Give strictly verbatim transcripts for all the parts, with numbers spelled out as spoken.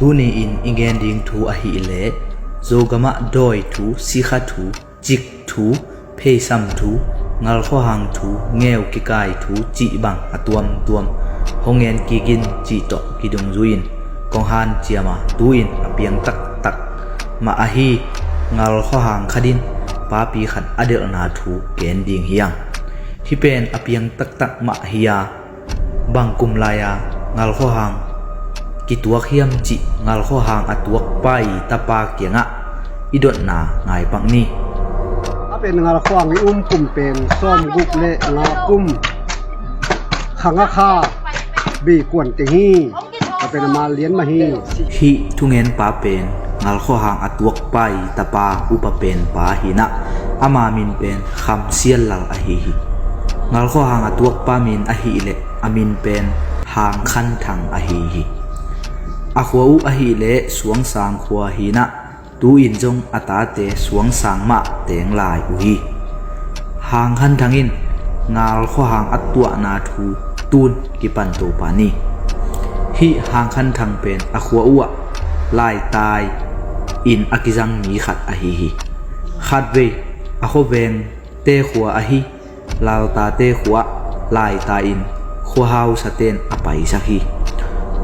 Tuni-in i gen ding thu ahih leh Zogamah dawi thu, sikha thu, cik thu, pheisam thu, ngalkhuahang thu, ngeu kikai thu cih bang a tuamtuam hong gen kik in cih tawh kidungzui-in kong hanciam a, tu-in a piang taktak mah ahi ngalkhuahang khat in papi khat a delhna thu gen ding hi hang. Hih pen a piang taktak mah hi a, bang kum lai-a ngalkhuahang kituak hiam cih ngalkhuahang a tuakpa i tapa kiangah i dotna ngai pak ni. A pen ngalkhuahang i um kum pen sawmguk le nga kum, khang a kha bei kuan teng hi. A pen a mal lian mah hi. Hih thungenpa pen ngalkhuahang a tuakpa i tapa upa penpa hi-in ah, ama min pen Kham Sial Lal ahi hi. Ngalkhuahang a tuakpa min ahih leh a min pen Hang Khan Thang ahi hi. A khua uh ahih leh Suangsang khua hi-in ah, tu-in zong a tate Suangsang mah teng lai uh hi. Hang Khan Thang in ngalkhuahang a tuahna thu tun kipan to pah ni. Hih Hang Khan Thang pen a khua uhah laitai in a kizang mi khat ahi hi. Khatvei a khuavengte khua ahi Laltate khua-ah laitai in khuahausate'n a paisak hi.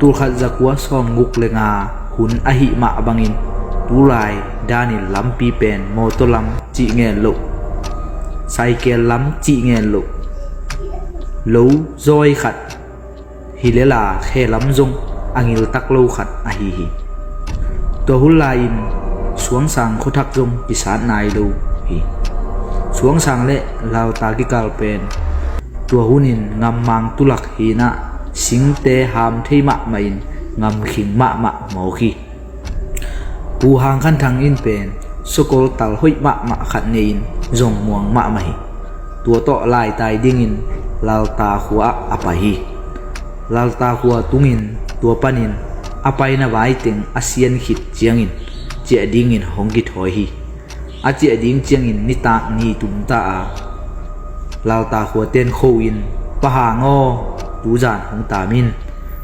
Tulkhat zakua sawmguk le nga hun ahih mah bangin tulai danin lampi pen mawtaw lam cih ngen loh, saikel lam cih ngen loh, lo zawi khat hi lel a, khe lam zong a ngiltak lo khat ahi hi. Tua hun lai-in Suangsang khuathak zong kisat nai lo hi. Suangsang le Lalta kikal pen tua hunin ngammang tulak hi-in ah, singte ham thei mahmah in ngamkhing mahmah mawk hi. Pu Hang Khan Thang in pen sakol tal hoih mahmah khat nei-in zong muang mahmah hi. Tua tawh laitai dingin Lalta khua-ah a pai hi. Lalta khua tungin tua panin a paina vai teng a sian khit ciangin ciah dingin hong kithawi hi. A ciah ding ciangin nitak ni tum ta a, Lalta khuate'n kho-in, "Pa Hang aw, tuzan hong tam in,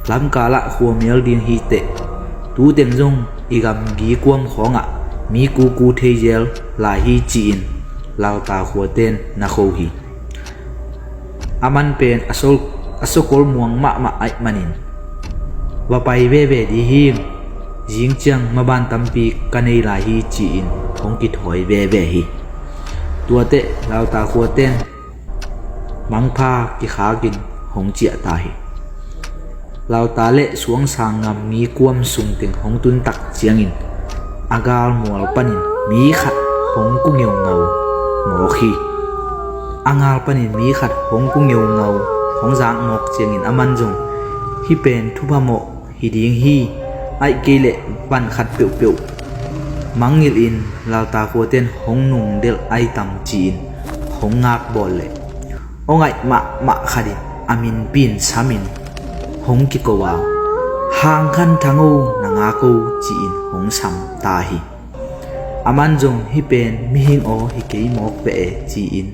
lamkalah khua mial ding hi teh. Tuteng zong i gamgi kuam khawngah mi kuku thei zel lai hi," ci-in Lalta khuate'n na kho hi. Aman pen a sakol muang mahmah ahih manin, "Va pai veve dih hing, zing ciang maban tampi ka nei lai hi," ci-in hong kithawi veve hi. Tuateh Lalta khuate'n mangpha kikhakin hong ciah ta hi. Lalta le Suangsang gamgi kuam sungteng hong tun tak ciangin a galmual panin mi khat hong ku ngeungau mawk hi. A ngal panin mi khat hong ku ngeungau hong zak mawk ciangin aman zong, "Hih pen thupha mawh hi ding hi, ahih kei leh van khat peuhpeuh mangngilhin Lalta khuate'n hong nungdelh ai tam," ci-in hong ngakbawl leh, aw ngaih mahmah khat in a minpi-in samin hong kiko a, "Hang Khan Thang aw, na ngak aw," ci-in hong sam ta hi. Aman zong, "Hih pen mihing aw hi kei mawk beh e," ci-in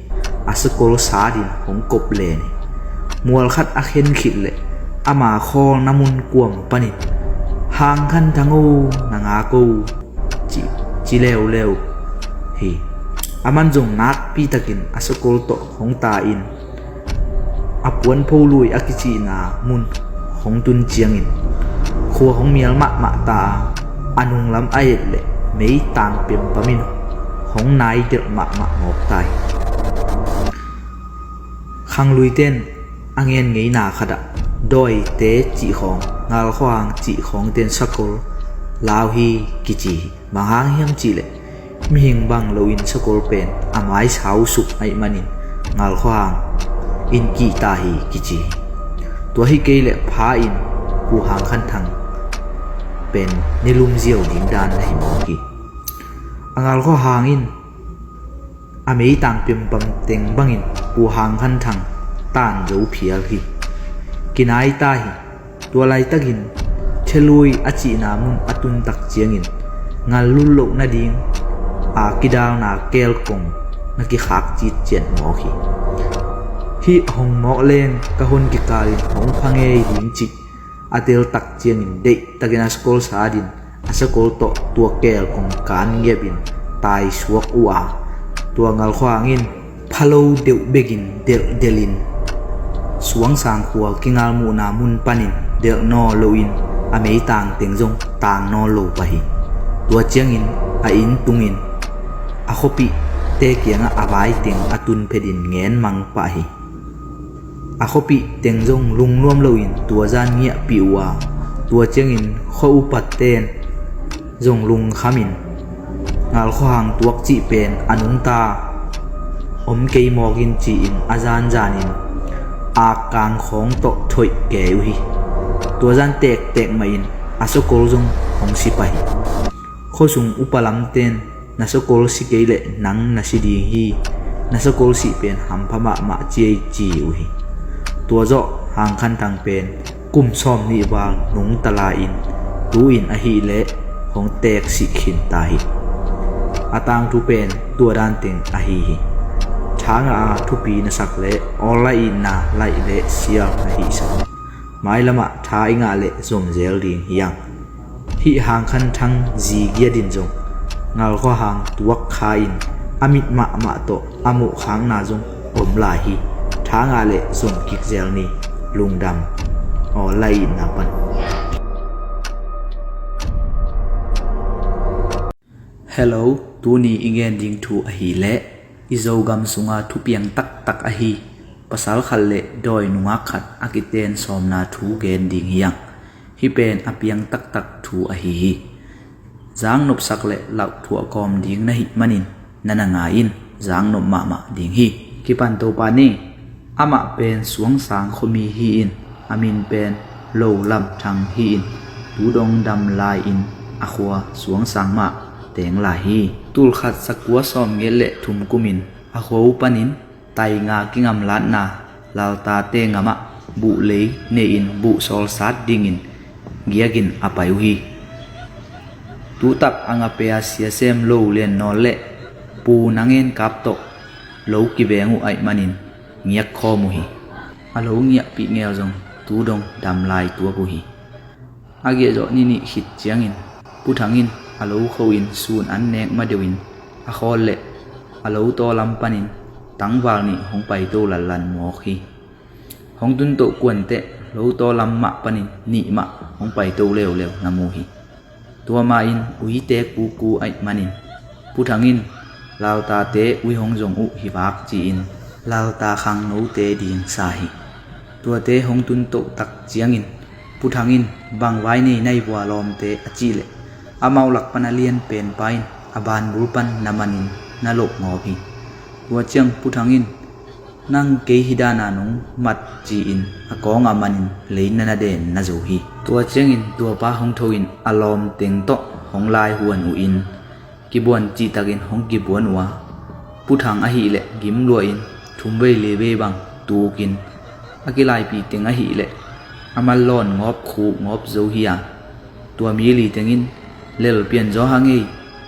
a sakol satin hong kop len hi. Mual khat a khen khit leh ama khawlna mun kuam panin, "Hang Khan Thang aw, na ngak aw," ci, ci leuleu hi. Aman zong nakpi takin a sakol tawh hong ta-in a puanpho lui a kicihna mun hong tun ciangin khua hong mial mahmah ta a, a nunglam a et leh meitang pempam in hong naidelh mahmah mawk ta hi. Khangluite'n a gen ngeina khatah, dawite cih khawng, ngalkhuahang cih khawngte'n sakol lau hi kici hi. Bang hang hiam cih leh mihing bang loin sakol pen a mai sau suk ahih manin ngalkhuahang in kihta hi kici hi. Tua hi kei leh pha-in Pu Hang Khan Thang pen nilum ziau ding dan na hi mawk hi. A ngalkhuahang in a meitang pempam teng bangin Pu Hang Khan Thang tan zo phial hi. Kinai ta hi. Tua laitakin thelui a cihna mun a tun tak ciangin ngal lul loh nading a kidalna kel kong na kikhak citciat mawk hi. "Hih hong mawk leng ka hun kikalin hong pha ngei ding," ci A teltak ciangin deihtakin a sakol sa dingin a sakol tawh tua keel kong kan ngiapin taisuak uh a, tua ngalkhuahang in phalo deuh bekin delhdelhin Suangsang khua kingalmuhna mun panin delh nawn loin a meitang teng zong tang nawn lo pah hi. Tua ciangin a inn tungin a khuapihte kiangah a vai teng a tun phetin ngen mang pah hi. A khuapih teng zong lungnuam loin tua zan ngiahpih uh a, tua ciangin khua upaten zong lungkhamin ngalkhuahang tuak cih pen a nungta om kei mawk in ci-in a zanzanin akkang khawng tawh thoih kei uh hi. Tua zan tektek mahin a sakol zong hong si pah hi. Khuasung upa lamten na sakol si kei leh nang na si ding hi, na sakol sih pen hampha mahmah ci ei ci uh hi. Tua zawh Hang Khan Thang pen kum sawmnih val nungta lai-in tu-in ahih leh hong teeksih khin ta hi. A tangthu pen tua dan teng ahi hi. Tha ngah a thupi na sak leh awl laih itna laih leh sial na hihsak. Mailamah tha i ngah leh zomzel ding hi hang. Hih Hang Khan Thang zi giat in zong ngalkhuahang tuak kha in a mit mahmah tawh a muhkhakna zong om lai hi. Tha ngah leh zom kik zel ni. Lungdam. Awl laih itna pan. Hello, tuni i gen ding thu ahih leh i Zogam sunga thupiang taktak ahi pasal khat le dawi nungak khat a kiten sawmna thu gen ding hi hang. Hih pen a piang taktak thu ahi hi. Zaknopsak le lauhthuah kawm ding na hih manin na na ngai in, zaknop mahmah ding hi. Kipan Topa ni. Amah pen Suangsang khuami hi-in a min pen Lo Lam Thang hi-in tu dong dam lai-in a khua Suangsang mah teng lai hi. Tulkhat zakua sawmgiat le thum kumin a khua uh panin tainga kingamlatna Laltate ngamah buh lei nei-in buh sawlsat dingin giakin a pai uh hi. Tutak a ngapia siasem lo lian nawn le Pu Nang En Kap tawh lo kiveng uh ahih manin ngiakkhawm uh hi. A lo ngiahpih ngel zong tu dong dam lai tuak uh hi. A giahzawh ni nih khit ciangin Pu Thang in a lo kho-in sun an nek ma deuhin a khawl leh a lo tawlam panin tangval nih hong paito lallan mawk hi. Hong tuntoh kuanteh lo tawlam mah panin nih mah hong paito leuleu na mu hi. Tua ma-in uite kuku ahih manin Pu Thang in Laltate ui hong zong uh hi vak ci-in Lalta khangnote ding sa hi. Tuate hong tuntoh tak ciangin Pu Thang in bang vai nei na hi vua lawmte a cih leh amau lak pan a lian penpa in a banbul pan na manin na loh ngawp hi. Tua ciang Pu Thang in nang kei hi dana nong mat ci-in a kawng a manin lei na na den na zo hi. Tua ciangin tuapa hong tho-in a lawmteng tawh hong laihuan uh in kibuan cihtakin hong kibuan uh a, Pu Thang ahih leh gim lua-in thumvei livei bang tukin a kilaipih teng ahih leh a man lawn ngawp khuk ngawp zo hi a, tua mi li teng in lel pian zaw hang ei,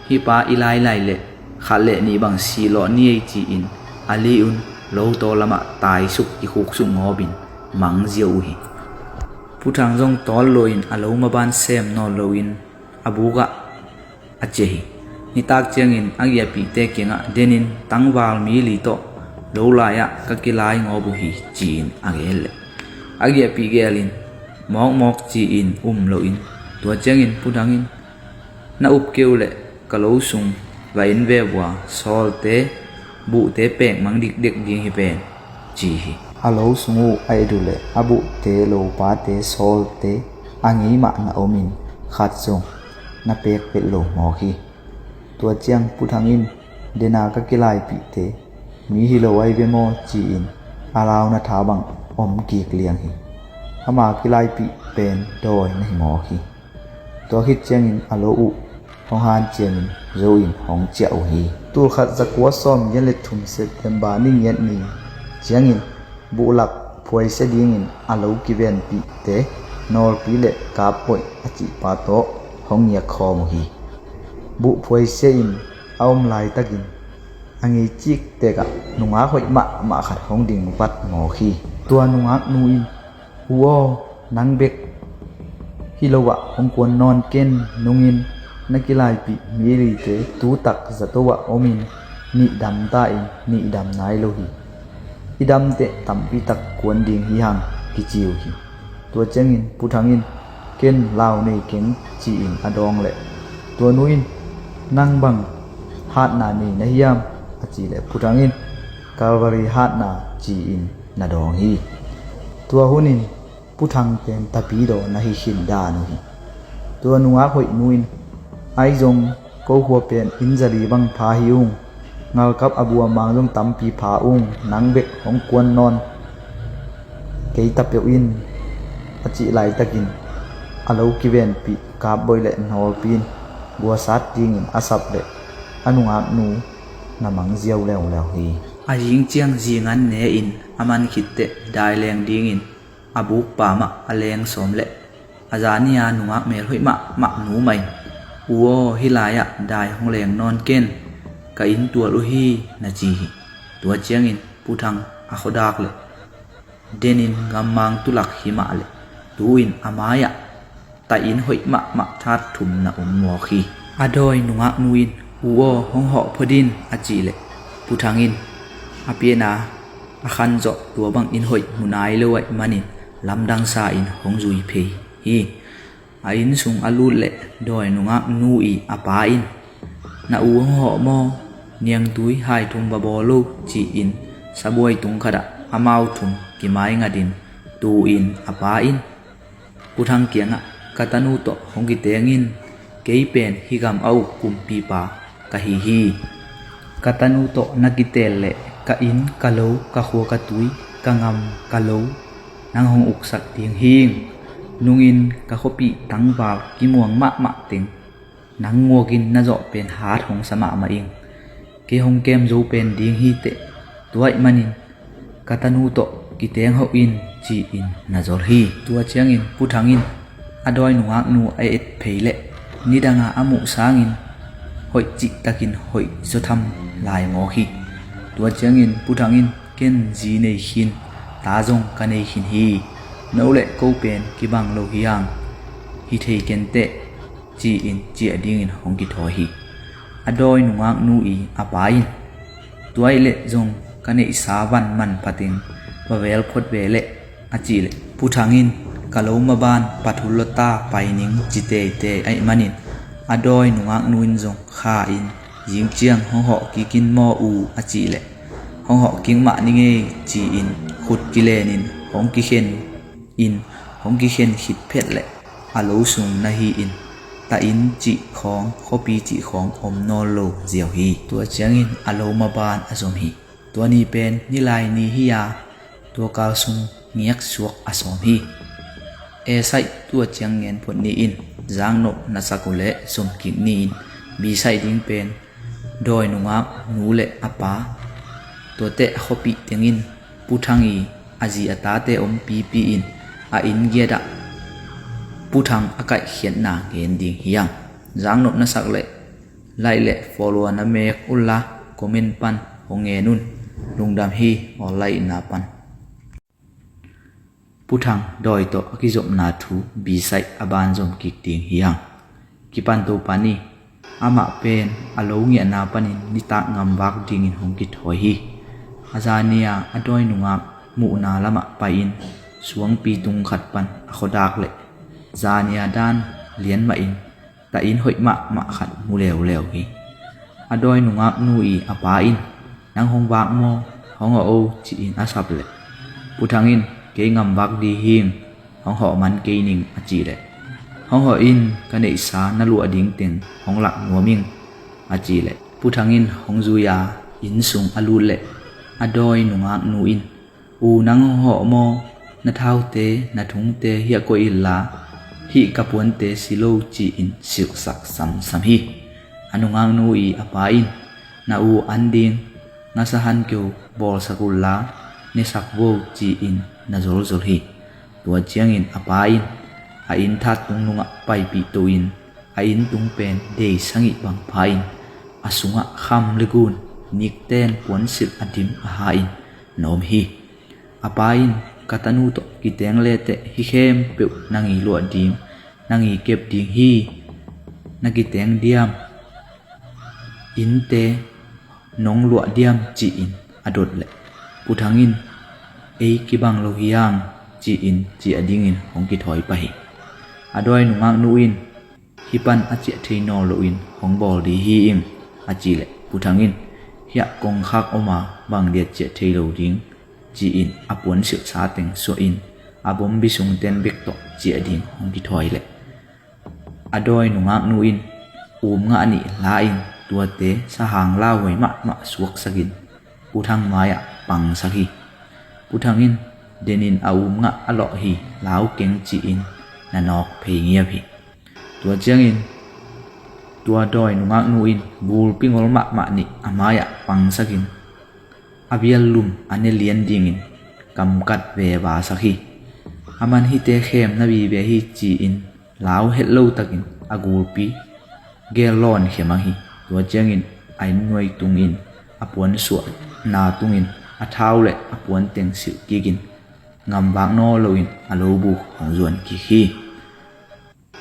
hih pa i lailai leh khat le nih bang sih lawh ni ei ci-in a li un lo tawlamah taisuk kikhuksuk ngawpin mang ziau uh hi. Pu Thang zong tawl lo-in a lo maban sem nawn loin a bukah a ciah hi. Nitak ciangin a giahpihte kiangah denin tangval mi li tawh lo lai-ah ka kilai ngawp uh hi ci-in a gel leh a giahpih gelin mawkmawk ci-in um loin tua ciangin Pu Thang in na up kei uh leh ka lo sung va en ve vua, sawlte buhte pekmang dikdek ding hi pen ci hi. A lo sung uh a et uh leh a buhte lopate sawlte a ngei mah na omin khat zong na pek pet lo mawk hi. Tua ciang Pu Thang in dena ka kilaipihte mi hi lo ai ve maw ci-in a launa tha bang om kik liang hi. Ama kilaipih pen dawi na hi mawk hi. Tua khit ciangin a lo uh hong hanciamin zo-in hong ciah uh hi. Tulkhat zakua sawmgiat le thum September ni ngiat ni ciangin buhlak phuaisia dingin a lo kivenpihte Nawlpi le Kap Hoih a cihpa tawh hong ngiakkhawm uh hi. Buh phuaisia in a om laitakin a ngei ciktekah nungak hoih mahmah khat hong ding vat mawk hi. Tua nungak nu in, "U aw, nang bek Hi lo ah hong kuan nawn ken, nungin na kilaipih mi lite tutak zato ah omin nih dam ta in, nih dam nai lo hi. I damteh tampitak kuan ding hi hang, kici uh hi. Tua ciangin Pu Thang in, ken lau nei keng, ci-in a dawng leh tua nu in, nang bang hatna nei na hiam, a cih leh Pu Thang in, Calvary hatna, ci-in na dawng hi. Tua hunin Pu Thang pen tapidaw na hi khin dan uh hi. Tua nungak hoih nu in, ahi zong ko khua pen inn zali bang pha hi ung, ngalkap a bua mang zong tampi pha ung, nang bek hong kuan nawn kei ta peuh in, a cih laitakin a lo kivenpih kapbawi le nawlpi in guasat dingin a sap leh a nungak nu na mang ziau leuleu hi. A zing ciang zingan ne in a man khitteh dai leng dingin a bukpa mah a leng sawm leh a zani-a nungak melhoih mahmah nu mah in, u aw, hih lai-ah dai hong leng nawn ken, ka inn tual uh hi, na ci hi. Tua ciangin Pu Thang a khuadak leh denin gammang tulak hi mah leh tu-in a mai-ah ta inn hoih mahmah that thum na om mawk hi. A dawi nungak nu in, u aw, hong hawh phot in, a cih leh Pu Thang in a piana a khan zawh tua bang inn hoih mu nai lo ahih manin lamdang sa in hong zui phei hi. A inn sung a lut leh dawi nungak nu i a pa in, na u hong hawh maw, niangtui hai thum va bawl lo, ci-in sabuai tung khatah amau thum kimai ngatin tu-in a pa in Pu Thang kiangah, ka tanu tawh hong kiteng in, kei pen hih gam a uk kumpipa ka hi hi. Ka tanu tawh na kitel leh ka inn, ka lo, ka khua, ka tui, ka gam, ka lo nang hong uksak ding hi ing. Nungin ka khuapih tangval kimuang mahmah teng nang nguakin na zawh pen hat hong sa mahmah ing. Kei hong kem zo pen ding hi teh, tua ahih manin ka tanu tawh kiteng hawh in, ci-in na zol hi. Tua ciangin Pu Thang in a dawi nungak nu a et phei leh nidanga a muh sangin hoih cihtakin hoih zaw tham lai mawk hi. Tua ciangin Pu Thang in, ken zi nei khin, ta zong ka nei khin hi. No le ko pen kibang lo hi hang, hi thei ken teh, ci-in ciah dingin hong kithawi hi. A dawi nungak nu i a pa in, tua ahih leh zong ka neihsa van manphatin va vel phot ve leh, a cih leh Pu Thang in, ka lo maban pathul lawta pai ning, ci teitei ahih manin a dawi nungak nu in zong kha in, zing ciang hong hawh kik in maw u, a cih leh hong hawh kik mah ning ei, ci-in khut kilenin hong kikhen in, hong kikhen khit phet leh a lo sung na hi-in ta inn cih khawng, khuapi cih khawng om nawn lo ziau hi. Tua ciangin a lo maban a zom hi. Tua ni pen nilai ni hi-a tua kal sung ngiaksuak a sawm hi. A side tua ciang ngen phot ni-in zaknop na sak uh leh zom kik ni-in, B side ding pen dawi nungak nu le a pa, tuate a khuapih teng in Pu Thang i a zi a tate om pipi in a inn giat ah Pu Thang a kaihkhiatna ngen ding hi hang. Zaknop na sak leh like le follow na mek unla comment pan hong ngen un. Lungdam hi, awl laihna pan. Pu Thang dawi tawh a kizopna thu B side a ban zom kik ding hi hang. Kipan to pan i, amah pen a lo ngiahna panin nitak gamvak dingin hong kithawi hi. A zani-a a dawi nungak muhna lamah pai-in suangpi tung khat pan a khuadak leh zani-a dan lian mahin ta inn hoih mahmah khat mu leuleu hi. A dawi nungak nu i a pa in, nang hong vak maw, hong hawh o, ci-in a sap leh Pu Thang in, kei gamvak ding hi ing, hong hawh man kei ning, a cih leh, hong hawh in, ka neihsa na luah ding teng hong lak nuam ing, a cih leh Pu Thang in hong zui-a inn sung a lut leh a dawi nungak nu in, u, nang hong hawh maw, na thaute na thungte hiah koih inla, hih ka puante si lo, ci-in silhsak samsam hi. A nungak nu i a pa in, na u an ding ngasa han keu bawlsak unla nesak vo, ci-in na zolzol hi. Tua ciangin a pa in a inn that tung nungah paipih to-in a inn tung pen dei sagih bang pha-in a sungah kham le gun, nikten puansilh a dim a ha-in na om hi. A pa in, ka tanu tawh kiteng leteh hih khempeuh nang i luah ding, nang i kep ding hi, na kiteng diam, innte nong luah diam ci-in a dot leh Pu Thang in ei kibang lo hi hang ci-in ciah dingin hong kithawi pah hi. A dawi nungaknu in hih pan a ciah thei nawn loin hong bawl ding hi ing a cih leh Pu Thang in hiah kongkhak om a bang dia ciah thei lo ding ci-in a puan silhsa teng suahin a bombi sungten bek tawh ciah ding hong kithawi leh a dawi nungaknu in um ngah nih la-in tuate sahang lauhuai mahmah suaksakin Pu Thang mai-ah pangsak hi. Pu Thang in denin a um ngah a lawh hi, lau keng ci-in na nawk phei ngiap hi. Tua ciangin tua dawi nungaknu in gulpi ngol mahmah nih a mai-ah pangsakin a biallum a ne lian dingin kamkat vevasak hi. A man hihte khem na vive hi ci-in lau het lo takin a gulpi gel lawn khia mang hi. Tua ciangin a inn nuai tungin a puan suahna tungin a thau le a puan teng silh kikin ngamvak nawn loin a lo buk hong zuan kik hi.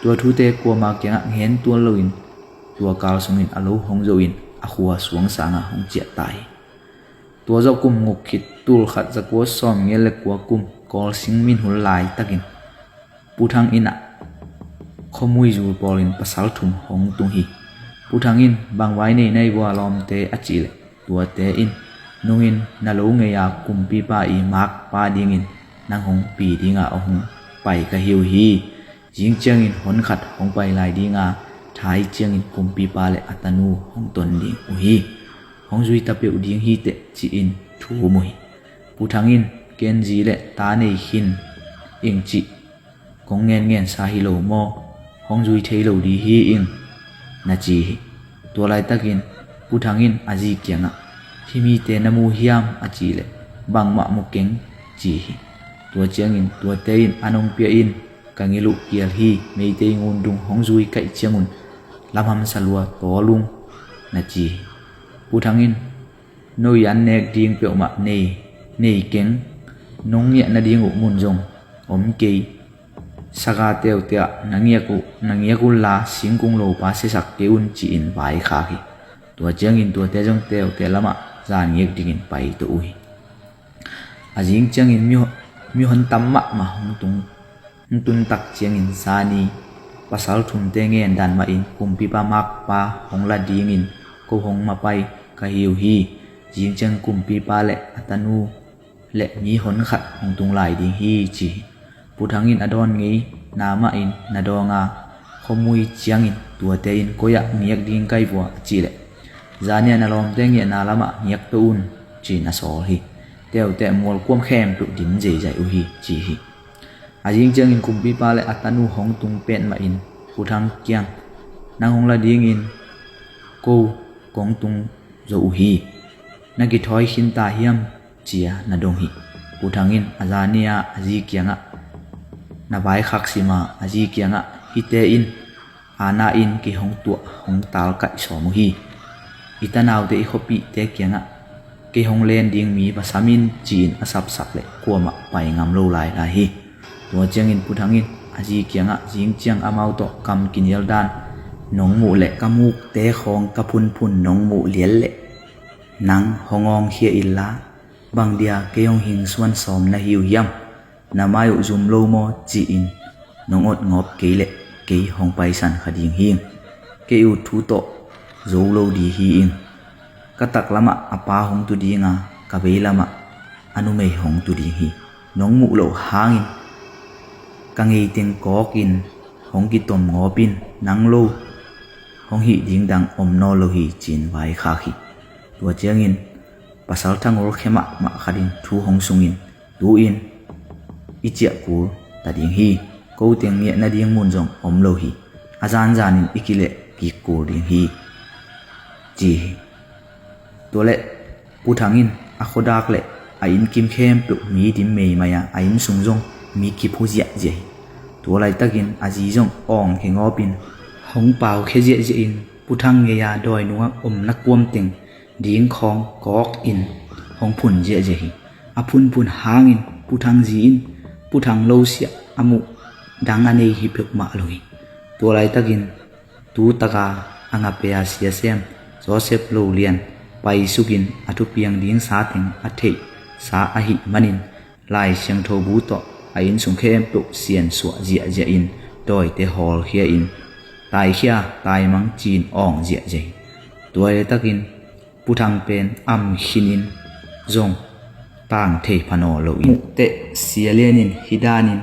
Tua thute kuama kiangah ngen tuan loin tua kal sungin a lo hong zohin a khua suang sangah hong ciah ta hi. Tua zawh kum nguk khit tul khat za kua sawm ngiat le kua kum Kawlsing minhun laitakin Pu Thang innah khuamui zul pawlin pasal thum hong tung hi. Pu Thang in bang vai nei na hi vua lawmte a cih leh tuate in nungin na lo ngei-a kumpipa i makpa dingin nang hong pi dinga hong pai ka hi uh hi. Zing ciangin hon khat hong pai lai dinga thai ciangin kumpipa le a tanu hong ton ding uh hi. Hong zui ta peuh ding hi teh ci-in thum uh hi. Pu Thang in ken zi le ta nei khin ing cih kong ngenngen sa hi lo maw? Hong zui thei lo ding hi ing na ci hi. Tua laitakin Pu Thang in a zi kiangah hih mite na mu hiam a cih leh bangmah mu keng ci hi. Tua ciangin tuate in a nong pia in ka ngil uh kial hi, Meitei ngundung hong zui kaih ciangun lamhamsa lua tawl ung na ci hi. Pu Thang in no i an nek ding peuhmah nei, nei keng, nong ngiah nading uh mun zong om kei. Saga teute ah na ngiak uh, na ngiak unla singkung lopa siasak kei un ci-in vaikhak hi. Tua ciangin tuate zong teute lamah zan ngiak dingin paito uh hi. A zing ciangin mi, mihon tam mahmah hong tung, hong tuntak ciangin zani pasal thumte ngen dan mahin kumpipa makpa hong la dingin ko hong mapai ka hi uh hi. Zing ciang kumpipa le a tanu le mihon khat hong tung lai ding hi ci hi. Pu Thang in a dawn ngei na mahin na dawnga khuamui ciangin tuate in koi-ah ngiak ding kai vua a cih leh zania na lawmte ngiahna lamah ngiak to un ci-in a sawl hi. Teute mualkuam khempeuh dim zeizai uh hi ci hi. A zing ciangin kumpipa le a tanu hong tung petmahin Pu Thang kiang nang hong la dingin ko kong tung zo uh hi. Na kithawi khinta hiam cia na dong hi. Pu Thang in a zania a zi kiangah na vaikhak sima a zi kiangah hihte in ana in kei hong tuah hong talkaih sawm uh hi. I tanaute i khuapihte kiangah kei hong len ding mi va sam in ci-in a sapsak le kuamah pai ngam lo lailai hi. Tua ciangin Pu Thang in a zi kiangah zing ciang amau tawh kam kinial dan nong muh le ka mukte khawng ka phunphun nong muh lian le nang hong awngkhia inla bang dia kei hong hingsuan sawm na hi uh hiam? Na mai uh zum lo maw ci-in nong otngawp kei leh kei hong paisan kha ding hi ing. Kei uh thu tawh zo lo ding hi ing. Ka taklamah a pa hong tu dinga ka veilamah a numei hong tu ding hi. Nong muh loh hangin ka ngeiteng kawkin hong kitom ngawpin nang lo hong hih ding dang om nawn lo hi ci-in vaikhak hi. Tua ciangin pasal thangol khia mahmah khatin thu hong sungin tu-in i ciah kul ta ding hi. Ko teng ngiah nading mun zong om lo hi. A zanzanin i kileh kik kul ding hi ci hi. Tualeh Pu Thang in a khuadak le a innkim khempeuh mi dim meimai a, a inn sung zong mi kiphu ziahziah hi. Tua laitakin a zi zong awng khengawpin hong pau khia ziahziahin Pu Thang ngeia dawi nungah omna kuamteng ding khawng kawkin hong phun ziahziah hi. A phunphun hangin Pu Thang zi in Pu Thang lo siah a muh dang a nei hi peuhmah lo hi. Tua laitakin tu taka a ngapia siasem Joseph Lolian paisukin a thupiang ding sateng a theihsa ahih manin Lai Siangtho bu tawh a innsung khempeuh siansuah ziahziah in dawite hawlkhia in taikhia taimang cin awng ziahziah hi. Tua laitakin Pu Thang pen am khinin zong tang thei phanaw lo in muhteh Sia Lian in hih danin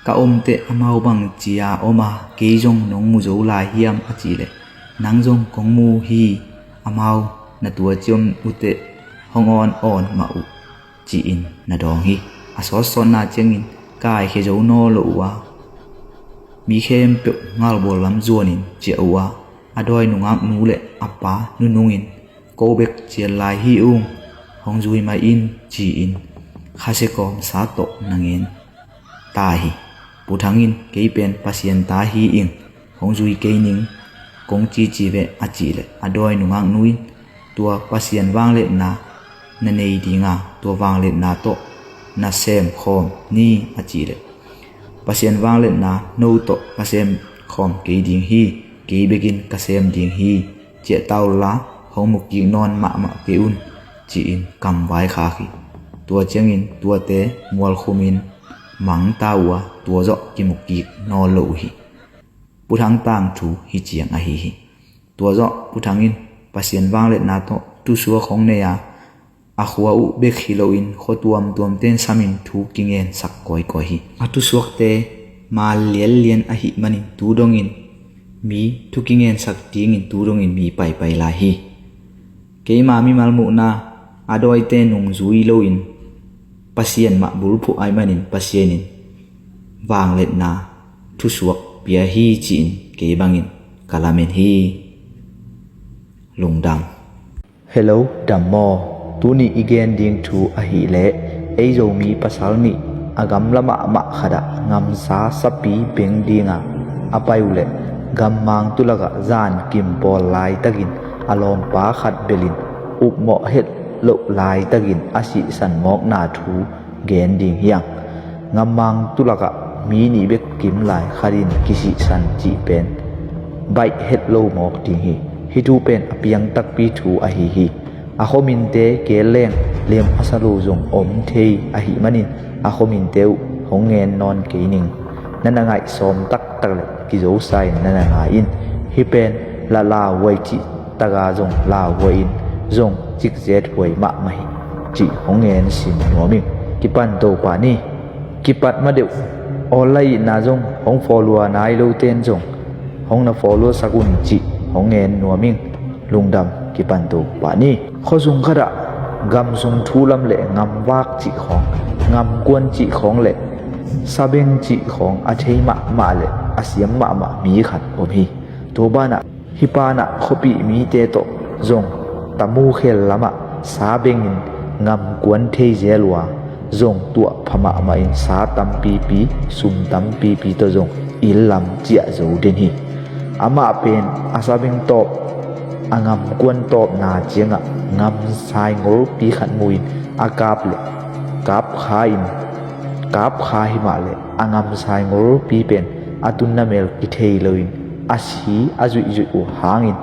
ka omteh amau bang cia om a kei zong nong mu zo lai hiam a cih leh nang zong kong mu hi, amau na tua ciom uteh hong awn awn mah uh ci-in na dawng hi. A sawtsawtna ciangin kaikhia zo naw lo uh a mi khempeuh ngalbawl lam zuanin ciah uh a a dawi nungak nu le a pa nunungin ko bek cian lai hi ung, hong zui mah in ci-in khasia kawmsa tawh na ngen ta hi. Pu Thang in kei pen Pasian ta hi ing, hong zui kei ning kong cici ve a cih leh a dawi nungak nu in tua Pasian vangliatna na nei dinga tua vangliatna tawh na semkhawm ni a cih leh Pasian vangliatna no tawh ka semkhawm kei ding hi, kei bekin ka sem ding hi, ciah ta unla hong mukik nawn mahmah kei un ci-in kam vaikhak hi. Tua ciangin tuate mualkhumin mang ta uh a tua zawh kimukik nawn lo uh hi. Pu Thang tangthu hih ciang ahi hi. Tua zawh Pu Thang in Pasian vangliatna tawh thusuak hong nei a a khua uh bek hi loin khua tuamtuamte in samin thu kingensak kawikawi hi. A thusuakte mal lianlian ahih manin tu dongin mi thu kingensak dingin tu dongin mi paipai lai hi. Keima mimal muhna a dawite nungzui loin Pasian mah bulphuh ahih manin Pasian in vangliatna thusuak pia hi ci-in kei bangin ka lamen hi. Lungdam. Hello, dam maw? Tuni i gen ding thu ahih leh ei Zomi pasal nih a gamla mahmah khatah ngamsa sapi beng dinga a pai uh leh gammang tulakah zan kim pawl laitakin a lawmpa khat belin upmawh het loh laitakin a sihsan mawkna thu gen ding hiang. Ngammang tulakah mi nih bek kim lai khatin kisihsan cih pen baih het lo mawk ding hi. Hih thu pen a piang takpi thu ahi hi. A khuaminte kel leng lem a sa lo zong om thei ahih manin a khuaminte uh hong ngen nawn kei ning. Na na ngaih sawm taktak le kizosa in na na ngai in. Hih pen la lauhuai cih taka zong lauhuai in zong cikzet huai mahmah hi cih hong ngen sin nuam ing. Kipan Topa ni. Kipat ma deuh awl la itna zong hong follow a nai lote in zong hong na follow sak un cih hong ngen nuam ing. Lungdam. Kipan Topa ni. Khuasung khatah gamsung thulam le ngamvak cih khawng, ngamkuan cih khawng le sabeng cih khawng a thei mahmah le a siam mahmah mi khat om hi. Tua banah hih panah khuapih mite tawh zong tamu khel lamah sa bengin ngamkuan thei zel uh a zong tuah pha mahmah in sa tampipi sum tampipi tawh zong inn lam ciah zo den hi. Amah pen a sabeng tawp a ngamkuan tawpna ciangah ngamsai ngolpi khat mu-in a kap le kap kha in kap kha himah le a ngamsai ngolpi pen a tunna mel kithei loin a si a zuihzuih uh hangin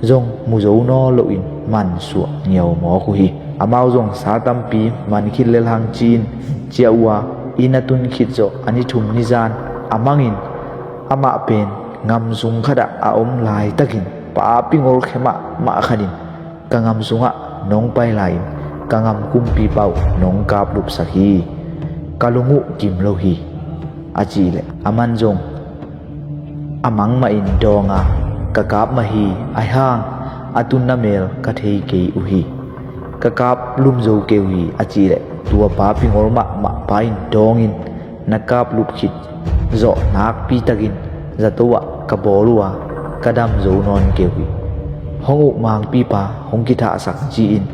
zong mu zo naw loin mansuah ngiau mawk uh hi. Amau zong sa tampi man khit lel hang ci-in ciah uh a inn a tun khit zawh a ni thum ni zan a mangin amah pen ngamsung khatah a om laitakin papi ngolkhia mahmah khatin ka ngam sungah nong pai lai-in ka ngam kumpipa uh nong kaplupsak hi. Ka lung uh kim lo hi a cih leh aman zong a mang mahin dawng a ka kap mah hi. Ahi hang a tunna mel ka thei kei uh hi. Ka kap lum zo kei uh hi a cih leh tua papi ngol mahmah pa in dawngin na kaplup khit zawh nakpi takin zato ah ka bawl uh a ka dam zo nawn kei uh hi. Hong uh mangpipa hong kithahsak ci-in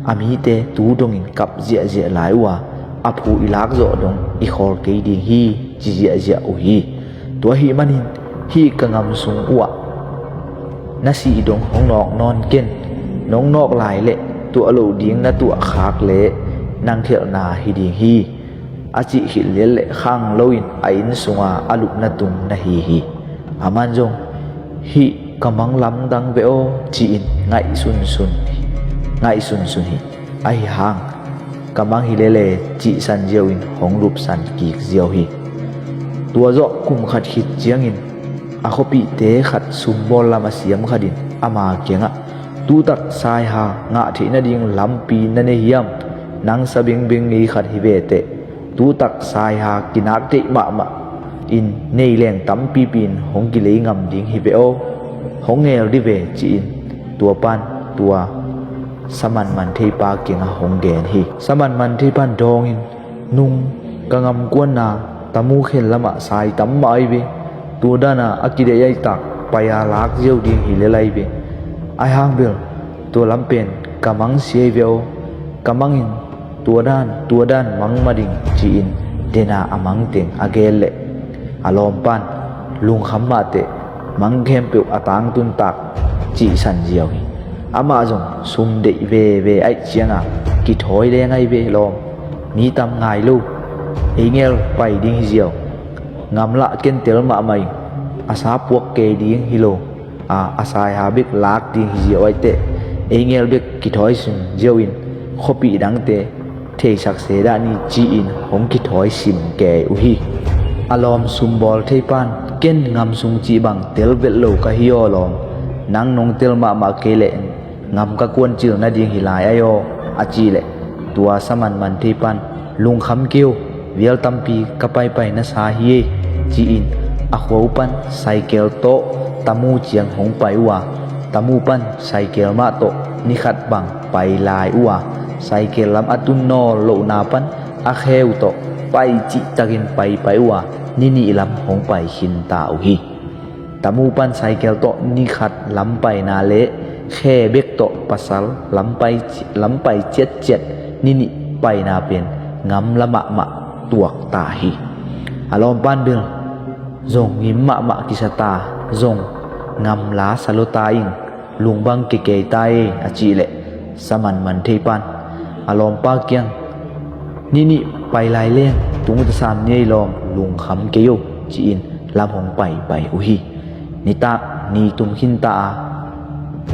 a mite tu dongin kap ziahziah lai uh a a phu i lak zawh dong i khawl kei ding hi ci ziahziah uh hi. Tua ahih manin hih ka ngam sung uh ah na sih dong hong nawk nawn ken. Nong nawk lai leh tuah loh ding na tuah khak leh nang khelhna hi ding hi. A cih khit lian le khang loin a inn sunga a lupna tung na hi hi. Aman zong, "Hih ka mang lamdang ve aw," ci-in ngaihsunsun, ngaihsunsun hi. Ahi hang, "Ka mang hi lele," cihsan ziau in hong lupsan kik ziau hi. Tua zawh kum khat khit ciangin a khuapihte khat sumbawl lam a siam khat in ama kiangah, "Tutak saiha ngah theih nading lampi na nei hiam? Nang sa bingbing ngei khat hi ve teh. Tutak saiha kinak theih mahmah in nei leng tampipi in hong kilei ngam ding hi ve aw. Hong ngel dih ve," ci-in tua pan tua saman man theipa kiangah hong gen hi. Saman man theipan dawngin, "Nung ka ngamkuanna tamu khen lamah sai tam mah ahi ve. Tua dana a kideih ahi tak pai-a lak ziau ding hi lel ahi ve. Ahi hang bel tua lam pen ka mang sia hi ve aw. Ka mang in tua dan tua dan mang mah ding," ci-in dena a mang teng a gen leh a lawmpan, "Lungkham mah teh, mang khempeuh a tangtun tak," cihsan ziau hi. Amah zong sum deih veve ahih cianga, "Kithawi leng ahi ve lawm, mi tam ngai lo. Ei ngel pai ding hi ziau. Ngam lah ken tel mahmah ing. A sa puak kei ding hi lo a, a saiha bek lak ding hi ziau ahi teh. Ei ngel bek kithawi sim ziau in khuapih dangte theisak se dah ni," ci-in hong kithawi sim kei uh hi. A lawm sumbawl theipan, "Ken ngam sung cih bang tel vet lo ka hi aw lawm. Nang nong tel mahmah kei leh ngam ka kuancil nading hi lai ahi aw," a cih leh tua saman man theipan, "Lungkham kei uh, vial tampi ka paipai na sa hi ei," ci-in a khua uh pan saikel tawh tamu ciang hong pai uh a, tamu pan saikel mah tawh ni khat bang pai lai uh a, saikel lam a tun nawl lohna pan a khe uh tawh pai cihtakin paipai uh a, ni nih lam hong pai khinta uh hi. Tamu pan saikel tawh ni khat lam paina le khe bek tawh pasal lam pai, lam pai ciatciat ni nih paina pen ngamla mahmah tuak ta hi. A lawmpan bel, "Zong ngim mahmah kisa ta, zong ngamla sa lo ta ing, lung bang kekei ta ei," a cih leh saman man theipan a lawmpa kiang, "Ni nih pai lai leng tung ta sam ni ei lawm, lungkham kei uh," ci-in lam hong paipai uh hi. Nitak ni tum khinta a,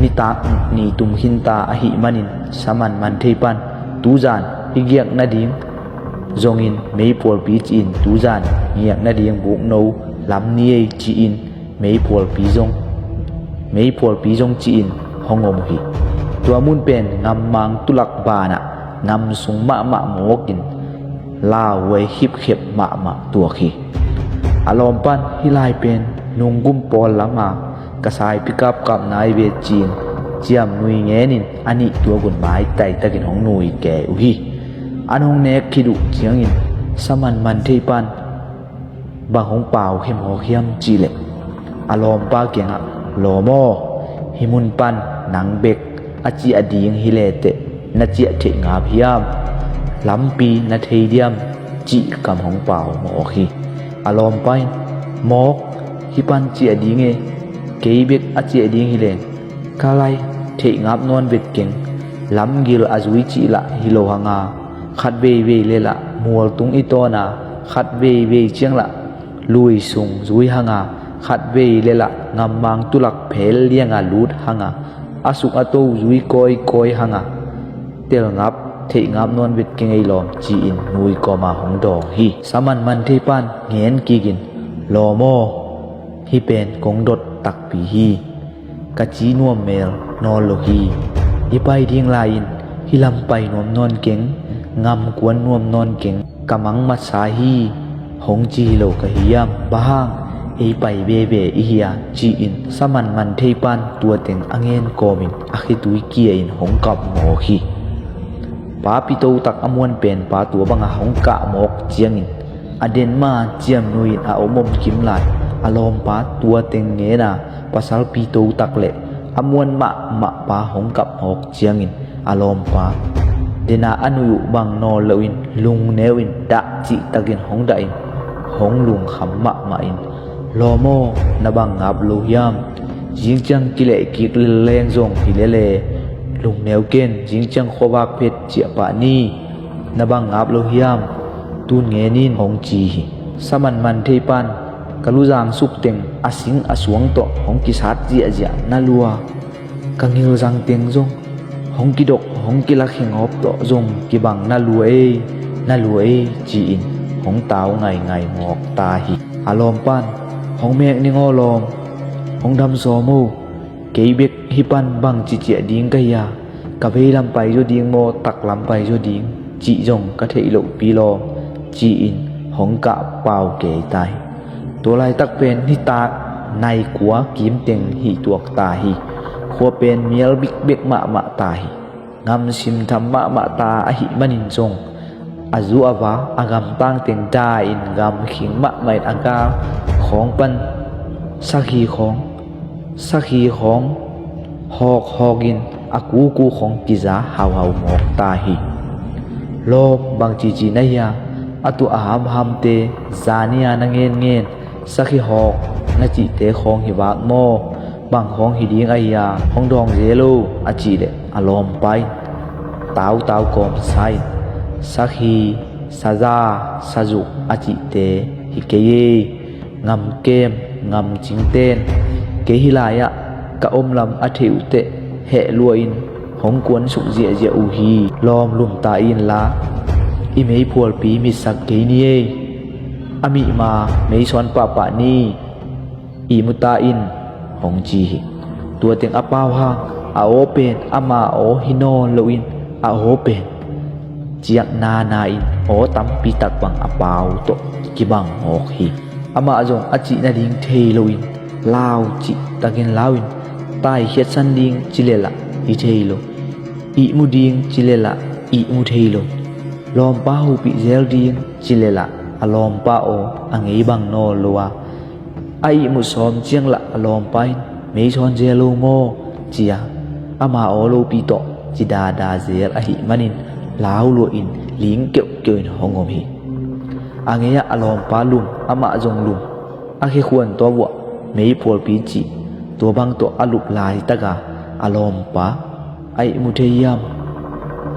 nitak ni tum khinta ahih manin saman man theipan, "Tuzan i giak nading zongin meipualpi ci-in, tuzan giak nading bukno lam ni ei," ci-in meipualpi zong, meipualpi zong ci-in hong om uh hi. Tua mun pen ngammang tulak banah ngam sung mahmah mawkin lauhuai khipkhep mahmah tuak hi. A lawmpan, "Hih lai pen nunggum pawl lama ka saipi kapkapna ahi ve," ci-in ciamnui ngenin a nih tuak un maitai takin hong nui kei uh hi. An hong nek khit uh ciangin saman man theipan bang hong pau khemkhawk hiam cih leh a lawmpa kiangah, "Lawm aw, hih mun pan nang bek a ciah ding hi le teh na ciah theih ngap hiam? Lampi na thei diam?" cih kam hong pau mawk hi. A lawmpa in, "Mawk, hih pan ciah ding e, kei bek a ciah ding hi leng ka lai theih ngap nawn vet keng. Lamgil a zui cih lah hi lo hanga, khat veivei le lah mualtung i tawna, khat veivei ciang lah lui sung zui hanga, khat vei le lah ngammang tulak phel lianga lut hanga, a suk a to zui kawikawi hanga, tel ngap theih ngap nawn vet keng ei lawm," ci-in nui kawma hong dawng hi. Saman man theipan ngen kikin, "Lawm aw, hih pen kong dot takpi hi. Ka ci nuam mel nawn lo hi. I pai ding lai-in hih lam pai nuam nawn keng, ngam kuan nuam nawn keng. Ka mang masa hi, hong ci hi lo ka hi hiam? Bang hang ei pai veve i hi a?" ci-in saman man theipan tua teng a ngen kawmin a khitui kia-in hong kap mawk hi. Pa pito tak a muan pen pa tua banga hong kah mawk ciangin a den ma ciamnui-in a om om kim lai a lawmpa tua teng ngena pasal pito tak le a muan mahmah pa hong kap mawk ciangin a lawmpa dena a nui uh bang nawl loin lungneu in dah cihtakin hong dah in hong lungkham mahmah in, "Lawm aw, na bang ngap lo hiam? Zingciang kilehkik lelleng zong hi lele, lungneu ken, zingciang khuavak phet ciah pah ni. Na bang ngap lo hiam? Tun ngen in," hong ci hi. Saman man theipan Ka luzang suk teng a sing a suang tawh hong kisat ziahziah na lua. Ka ngilzang teng zong hong kidok, hong kilak hingawp tawh zong kibang na lua ei, na lua ei, ci-in hong tau ngaingai mawk ta hi. A lawmpan, hong mek ning aw lawm, hong dam sawm o. Kei bek hih pan bangci ciah ding ka hi a, ka veilam pai zaw ding maw, taklam pai zaw ding cih zong ka theih lohpi lawm, ci-in hong kah pau kei ta hi. Tua laitak pen nitak nai kua kim teng hih tuak ta hi. Khua pen mial bikbek mahmah ta hi. Ngam simtham mahmah ta ahih manin zong a zu a va, a gamtang teng da-in gam khing mahmah in a gal khawng pan sakhi khawng, sakhi khawng hawkhawk in a kuku khawng kiza hauhau mawk ta hi. Lawm, bangcici na hi a, a tuah a hamhamte zani-a na ngenngen sakhi hawk na cihte khawng hi vak maw? Bang khawng hi ding ahi a, hong dawng zel o, a cih leh a lawmpa in tautau kawmsa in, sakhi, saza, sazuk a cihte hi kei ei. Ngamkem, ngamcingten kei hi lai-ah ka omlam a theih uhteh heh lua-in hong kuansuk ziahziah uh hi. Lawm, lumta inla i meiphualpi mitsak kei ni ei. A mihma meisawn pahpah ni, ihmu ta in, hong ci hi. Tua teng a pau hang a aw pen ama aw hi nawn loin a aw pen ciakna na-in aw tampi tak bang a pau tawh kibang mawk hi. Amah zong a cih nading thei loin lau cihtakin lau-in, taikhiatsan ding ci leh lah hi thei lo, ihmu ding ci leh lah ihmu thei lo, lawmpa hopih zel ding ci leh lah a lawmpa aw a ngei bang nawn lo a, a ihmut sawm ciang lah a lawmpa in meisawn zel lo maw, ci-a ama aw lopi tawh ci dada zel ahih manin lau lua-in ling keuhkeuh in hong om hi. A ngei-ah a lawmpa lum, amah zong lum, a khekhuan tua vuah meiphualpi cih tua bang tawh a lup laitaka a lawmpa a ihmu thei hiam?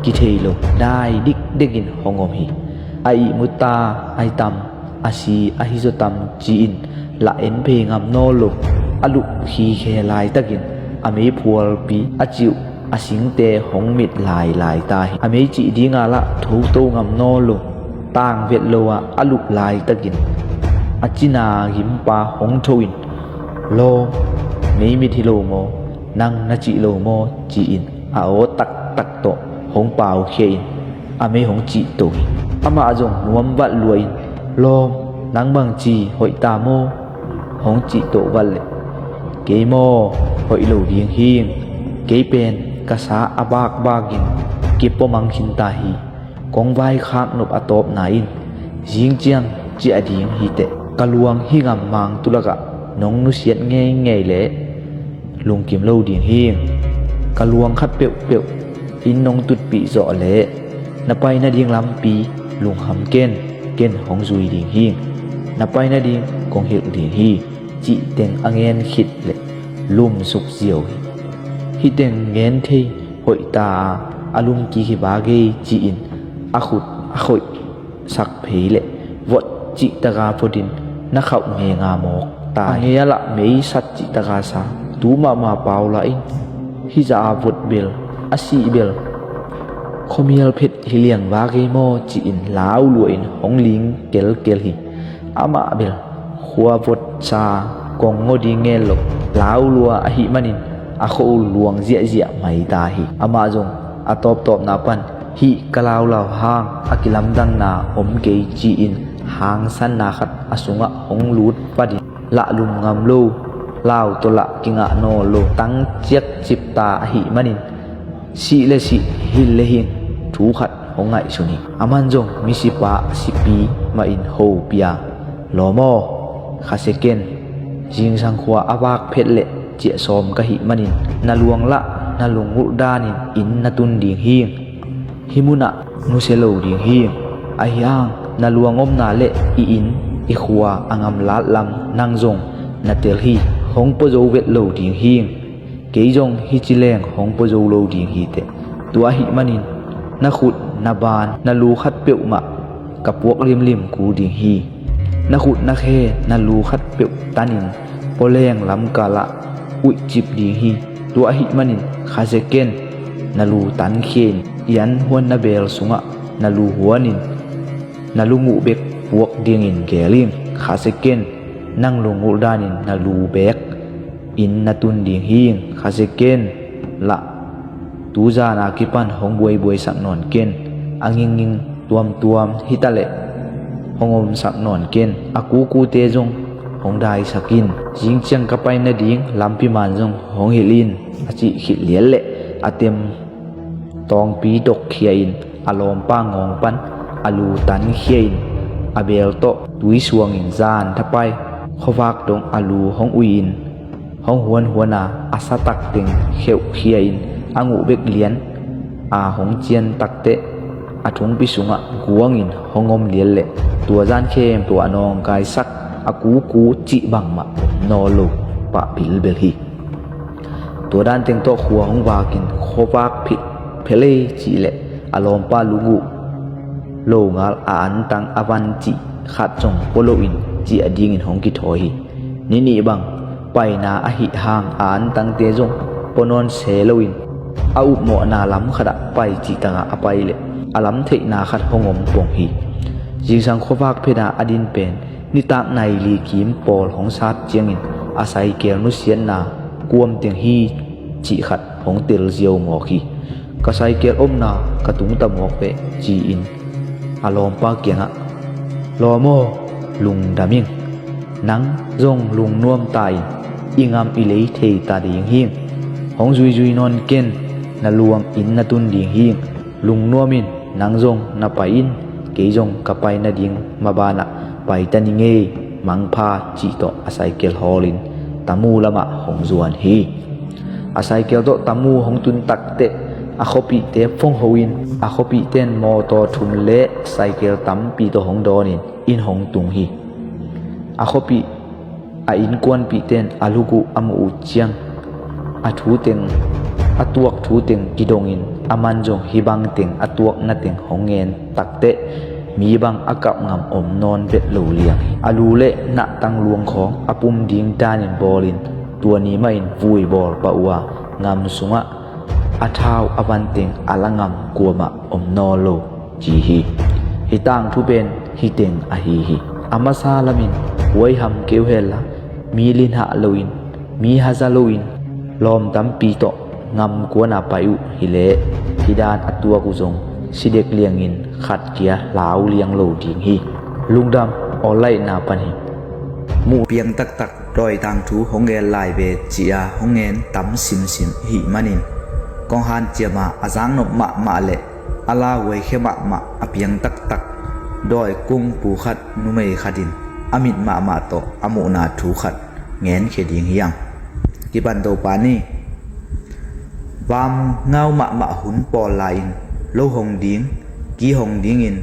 Kithei lo, dai dikdekin hong om hi. A ihmu ta ahi tam, a si ahi zaw tam ci-in lah en phei ngam nawn lo. A lup khikhe laitakin a meiphualpi a cih uh a singte hong mit lailai ta hi. A mei cih dinga lah thoto ngam nawn lo. Tangvet lo-a a lup laitakin a cina gimpa hong tho-in, lawm, mei mit hi lo maw, nang na cih lo maw, ci-in a aw taktak tawh hong paukhia-in a mei hong cihto hi. Amah zong nuam valh lua-in, lawm, nang bangci, hoih ta maw, hong cihto valh leh, kei maw, hoih lo ding hing. Kei pen ka sa a bakbakin kipua mang khin ta hi. Kong vaikhak nop a tawpna in zing ciang ciah ding hi teh. Ka luang hih gam mang tulakah nong nusiat ngeingei leh lungkim lo ding hing. Ka luang khat peuhpeuh in nong tutpih zawh leh na pai nading lampi lungkham ken, ken hong zui ding hing. Na pai nading kong hilh ding hi, cih teng a ngen khit leh lumsuk ziau hi. Hih teng ngen thei hoih ta a, a lum kik hi vak ei, ci-in a khut a khoihsak phei leh vot cihtaka votin na khauh ngenga mawk ta hi. A ngei-ah lah mei sat cihtaka sa, tu mahmah pau lah in, hih zah a vot bel, a sih bel khuamial phet hi liang vak ei maw, ci-in lau lua-in hong ling kelkel hi. Amah bel khua votsa kong ngawh ding ngen lo, lau lua ahih manin a khua uh luang ziahziah mai ta hi. Amah zong a tawptawpna pan, hih ka laulau hang a kilamdanna om kei, ci-in hangsanna khat a sungah hong lut patin, lah lum ngam lo, lau tawh lah kingah nawn lo, tang ciakcip ta ahih manin sih le sih, hil le hil thu khat hong ngaihsun hi. Aman zong misipa sipi mahin hopih a, lawm aw, khasia ken. Zingsang khua a vak phet leh ciah sawm ka hih manin na luang lah na lungulh danin inn na tun ding hing. Hih munah nusia lo ding hing. Ahi hang na luang omna le i inn i khua a ngamlat lam nang zong na tel hi. Hong pua zo vet lo ding hing. Kei zong hih ci leng hong pua zo lo ding hi teh. Tua ahih manin na khut, na ban, na lu khat peuhmah ka puak limlim kul ding hi. Na khut na khe na lu khatpeuh tanin pawleng lamkalah uihcip ding hi. Tua ahih manin Khazekiel na lu tankhia in, i an huan na beel sungah na lu huanin na lunggulh bek puak dingin geel ing. Khazekiel nang lunggulh danin na lu beek in na tun ding hi ing. Khazekiel lah tuzan a kipan hong buaibuaisak nawn ken, a ngingnging tuamtuam hitaleh hong omsak nawn ken, a kukute zong hong daisak in. Zingciang ka pai nading lampi man zong hong hilh in, a cih khit lian leh a tem tawngpi dok khia in, a lawmpa ngawng pan a lu tankhia in, a beel tawh tui suangin zan thapai khuavak dong a lu hong ui in, hong huanhuan a, a satak teng kheuhkhia in, a nguh bek lian a hong cian takteh a thungpi sungah guangin hong om lian leh, tua zan khempeuh a nawngkaisak a kuku cih bangmah om nawn lo pah bilbel hi. Tua dan teng tawh khua hong vakin khuavak phit phelei cih leh a lawmpa lunggulh lo ngal a antang a van cih khat zong pua loin cih a dingin hong kithawi hi. Ni nih bang paina ahih hang a antangte zong pua nawn se loin a upmawhna lam khatah pai cih takah a pai leh a lam theihna khat hong om pong hi. Zingsang khuavak phet a a din pen nitak nai li kim pawl hong sat ciangin a saikel nusiatna kuam teng hi cih khat hong tel ziau mawk hi. Ka saikel omna ka tungta mawk ve, ci-in a lawmpa kiangah, lawm aw, lungdam ing. Nang zong lungnuam ta in, i ngam i lei thei ta ding hi ing. Hong zuizui nawn ken, na luang in na tun ding hi ing. Lungnuam in, nang zong na pai in, kei zong ka pai nading mabanah pai ta ni ngei, mangpha, cih tawh a saikel hawlin Tamu lamah hong zuan hi. A saikel tawh Tamu hong tun takteh a khuapihte phong ho in, a khuapihte in mawtaw thum le saikel tampi tawh hong dawnin inn hong tung hi. A khuapih a innkuanpihte in a luk uh a muh uh ciang a thu teng, a tuak thu teng kidongin, aman zong hih bang teng a tuakna teng hong ngen takteh mi bang a kap ngam om nawn vet lo liang hi. A lu le nahtang luang khawng a pum ding danin bawlin tua ni mahin vui bawl pah uh a, ngam sungah a thau a van teng a la ngam kuamah om nawn lo, ci hi. Hih tangthu pen hih teng ahi hi. A masa lamin huaiham keuhel a, mi linhah loin, mi haza loin, lawm tampi tawh ngam kuana pai uh hileh hih dan a tuak uh zong si dek liangin khat kia hlau liang lo ding hi. Lungdam awllaihna pan hi. Muh piang taktak dawi tangthu hong gen lai ve ci-a hong ngen tam simsim ihih manin kong hanciam a, a zaknop mahmah le a lauhuaikhia mahmah a piang taktak dawi kungpu khat numei khatin a mit mahmah tawh a muhna thu khat ngenkhia ding hi hang. Kipan Topa ni. Vamngau mahmah hun pawl lai-in lo hong ding, ki hong dingin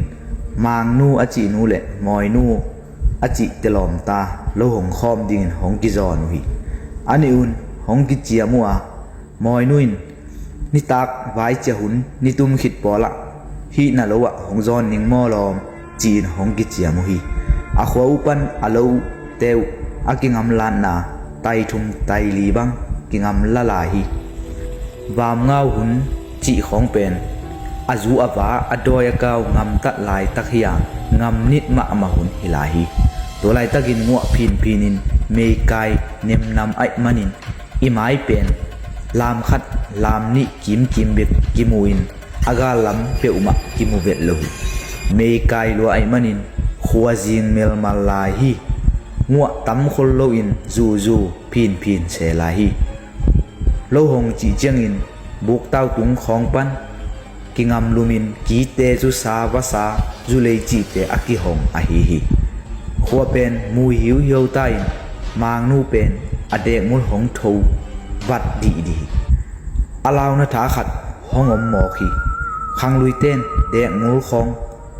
Mangnu a cihnu le Mawinu a cih telawmta lo hong khawm dingin hong kizawn uh hi. A nih un hong kiciam uh a, Mawinu in nitak vaicia hun nitum khit pawlah hihna lo ah hong zawn ning maw lawm, ci-in hong kiciam uh hi. A khua uh pan a lo uhte uh a kingamlatna tai thum tai li bang kingamla lai hi. Vamngau hun cih khawng pen a zu a va, a dawi a kau ngamtat laitak hi a, ngam nit mahmah hun hi lai hi. Tua laitakin nguah phinphin in meikai nemnam ahih manin i mai pen lam khat lam nih kimkim bek kimu in a gal lam peuhmah kimu vet lo hi. Meikai lua ahih manin khua zing melmal lai hi. Nguah tam khol loin zuzu phinphin se lai hi. Lo hong cih ciangin buktau tung khawng pan kingamlumin kite zusa vasa zulei cihte a kihong ahi hi. Khua pen mui hiuhiau ta in Mangnu pen a dekmul hong tho vat dihdih hi. A launa tha khat hong om mawk hi. Khangluite in dekmul khawng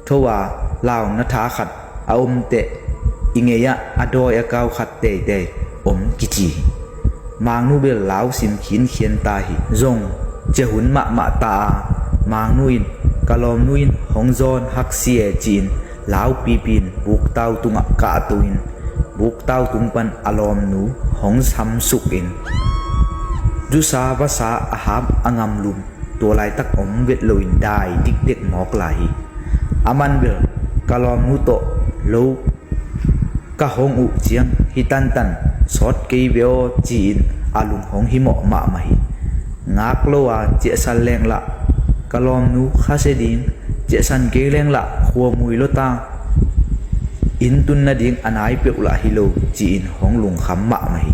tho a launa tha khat a om teh i ngei-ah a dawi a kau khat teitei om kici hi. Mangnu bel lau sim khinkhian ta hi. Zong ciahun mahmah ta a, Mangnu in ka lawmnu in hong zawn haksi e ci-in Laupipi in buktau tungah kahto in buktau tung pan a lawmnu hong samsuk in zusa vasa a hap a ngamlum tua laitak om vet loin dai dikdek mawk lai hi. Aman bel ka lawmnu tawh lo ka hong uh ciang hi tantan sawt kei ve aw ci-in a lung hong himawh mahmah hi. Ngak lo a ciahsan lenglah ka lawmnu khasia ding, ciahsan kei lenglah khuamui lo ta, inn tun nading a nai peuh lah hi lo ci-in hong lungkham mahmah hi.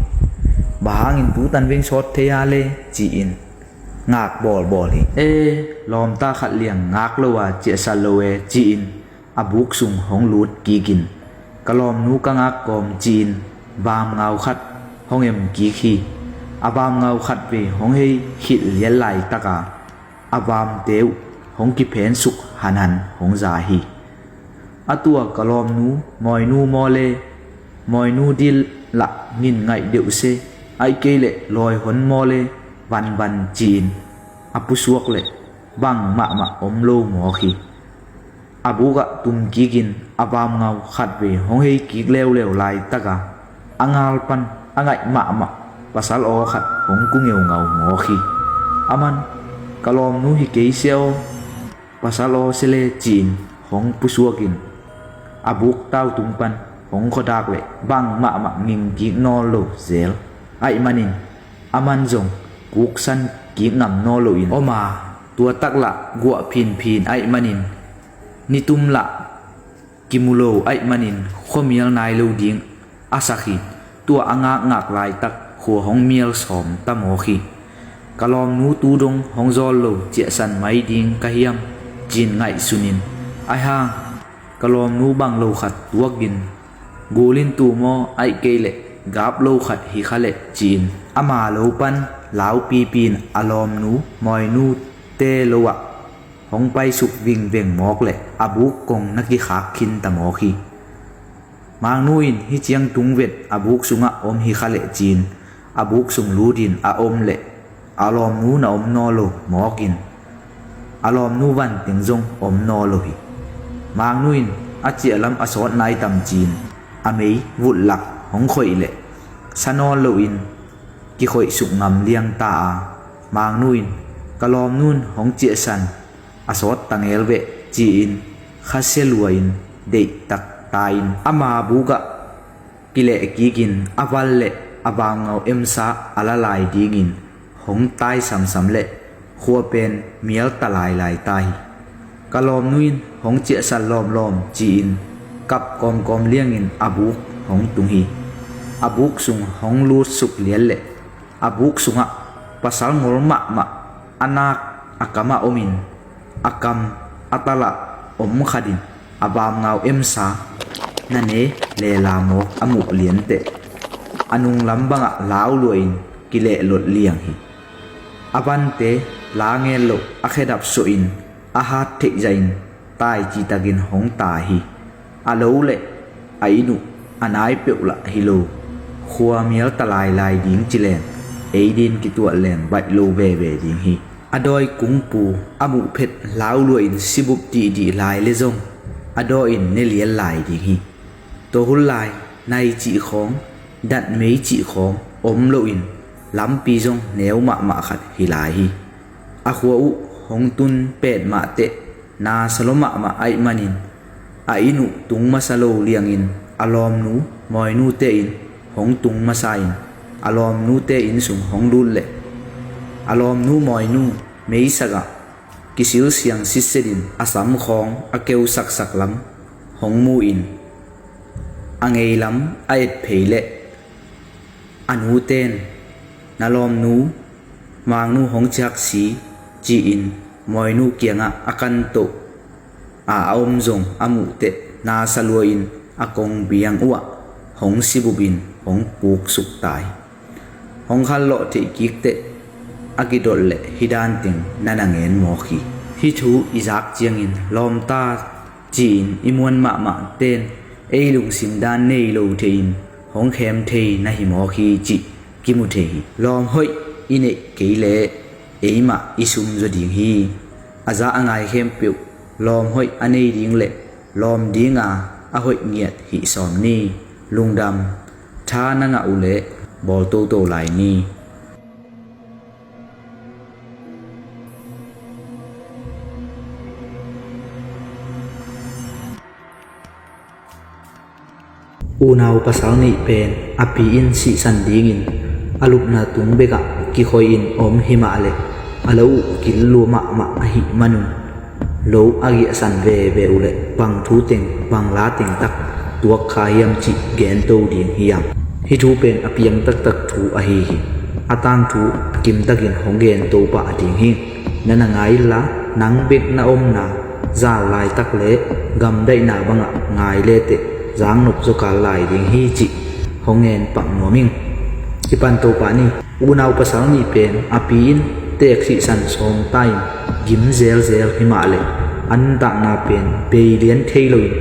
Bang hangin tutan veng sawt thei a le ci-in ngak bawlbawl hi. E, lawmta khat liang ngak lo a ciahsan lo e ci-in a buk sung hong lut kikin ka lawmnu ka ngak kawm ci-in vamngau khat hong em kik hi. A vamngau khat vei hong hei khilh lian laitaka a vamte uh hong kiphensuk hanhan hong za hi. A tua ka lawmnu mawinu maw le, mawinu dil lah ngin ngaih deuh se, aih kei leh lawihon maw le vanvan ci-in a pusuak leh bang mahmah om lo mawk hi. A bukah tum kikin a vamngau khat vei hong hei kik leuleu laitaka a ngal pan a ngaih mahmah pasal aw khat hong ku ngeungau mawk hi. Aman ka lawmnu hi kei sia aw, pasal aw sia le ci-in hong pusuakin a buk tautung pan hong khuadak leh bang mahmah nging kik nawl lo zel. Aih manin aman zong kuksan kik ngam nawl loin om a, tua tak lah guah phinphin aih manin nitum lah kimu lo aih manin khuamial nai lo ding a sak hi. Tua a ngakngak laitak khua hong mial sawm ta mawk hi. Ka lawmnu tu dong hong zawl lo ciahsan mai ding ka hiam ci-in ngaihsunin, aihang ka lawmnu bang lo khat tuakin gul in tu maw, aih kei leh gap lo khat hi kha leh ci-in ama lo pan laupipi in a lawmnu mawinute lo ah hong paisuk vingveng mawk leh a buk kong na kikhak khin ta mawk hi. Mangnu in hih ciang tung vet a buk sungah om hi kha leh ci-in a buk sung lutin a om leh a lawmnu na om naw lo mawkin a lawmnu vanteng zong om naw lo hi. Mangnu in a ciahlam a sawt nai tam ci-in a mei vutlak hong khoih leh sa nawn loin kikhoihsuk ngam liang ta a, Mangnu in ka lawmnu in hong ciahsan a sawt tangel veh ci-in khasia lua-in deihtak ta-in ama bukah kilehkikin a val leh a vamngau emsa a la lai dingin hong tai samsam leh khua pen mial ta lailai ta hi. Ka lawmnu in hong ciahsan lawmlawm ci-in kap kawmkawm liangin a buk hong tung hi. A buk sung hong lutsuk lian leh a buk sungah pasal ngol mahmah a nak a kamah omin a kam a talah om khatin a vamngau emsa na ne lela mawk a muh lianteh a nunglam bangah lau luahin kilehlot liang hi. A vante la ngel loh a khedap suahin a hat theih zahin tai citakin hong tai hi. A lo leh a inn uh a nai peuh lah hi lo. Khua mial ta lailai ding ci leng ei din kituat leng baih lo veve ding hi. A dawi kungpu a muh phet lau luahin sibup dihdih lai le zong a daw in ne lian lai ding hi. Tua hun lai nai cih khawng, datmei cih khawng om loin lampi zong neu mahmah khat hi lai hi. A khua uh hong tun pet mahteh na sa lua mahmah aih manin a inn uh tung masa lo liangin a lawmnu mawinute in hong tung masa in a lawmnute inn sung hong lut leh a lawmnu mawinu meisakah kisilsiang sitsetin a samkhawng a keusaksak lam hong mu-in a ngeilam a etphei leh a nute in na lawmnu Mangnu hong ciak si ci-in mawinu kiangah a kantoh a a om zong a muhteh na sa luahin a kong biang uhah hong sibupin hong puksuk ta hi. Hong khanlawh theih kikteh a kidot leh hih danteng na na ngen mawk hi. Hih thu i zak ciangin lawmta ci-in i muan mahmah ten ei lungsim dan nei lo thei-in hong khem thei na hi mawk hi cih kimu thei hi. Lawm hoih i neih kei leh eimah i sum zaw ding hi. A za a ngai khempeuh lawm hoih a nei ding leh Lawm dinga a hoih ngiat hih sawm ni. Lungdam. Tha na ngah uhleh bawl toto lai ni. Unau pasal nih pen a pi in sihsan dingin a lupna tung bekah kikhoihin om himah leh a lo uh killua mahmah ahih manun lo a giahsan veve uhleh bang thu teng bang la teng tak tuak kha hiam cih gento ding hiam? Hih thu pen a piang taktak thu ahi hi. A tangthu kimtakin hong gento pah ding hi. Na na ngai inla nang bek na omna zal laitak le gamdaihna bangah ngai leteh zaknop zawkal lai ding hi cih hong ngen pah nuam ing. Kipan to pah ni. Unau pasal nih pen a pi in teek sihsan sawm ta in gim zelzel himah leh a nuntakna pen bei lian thei loin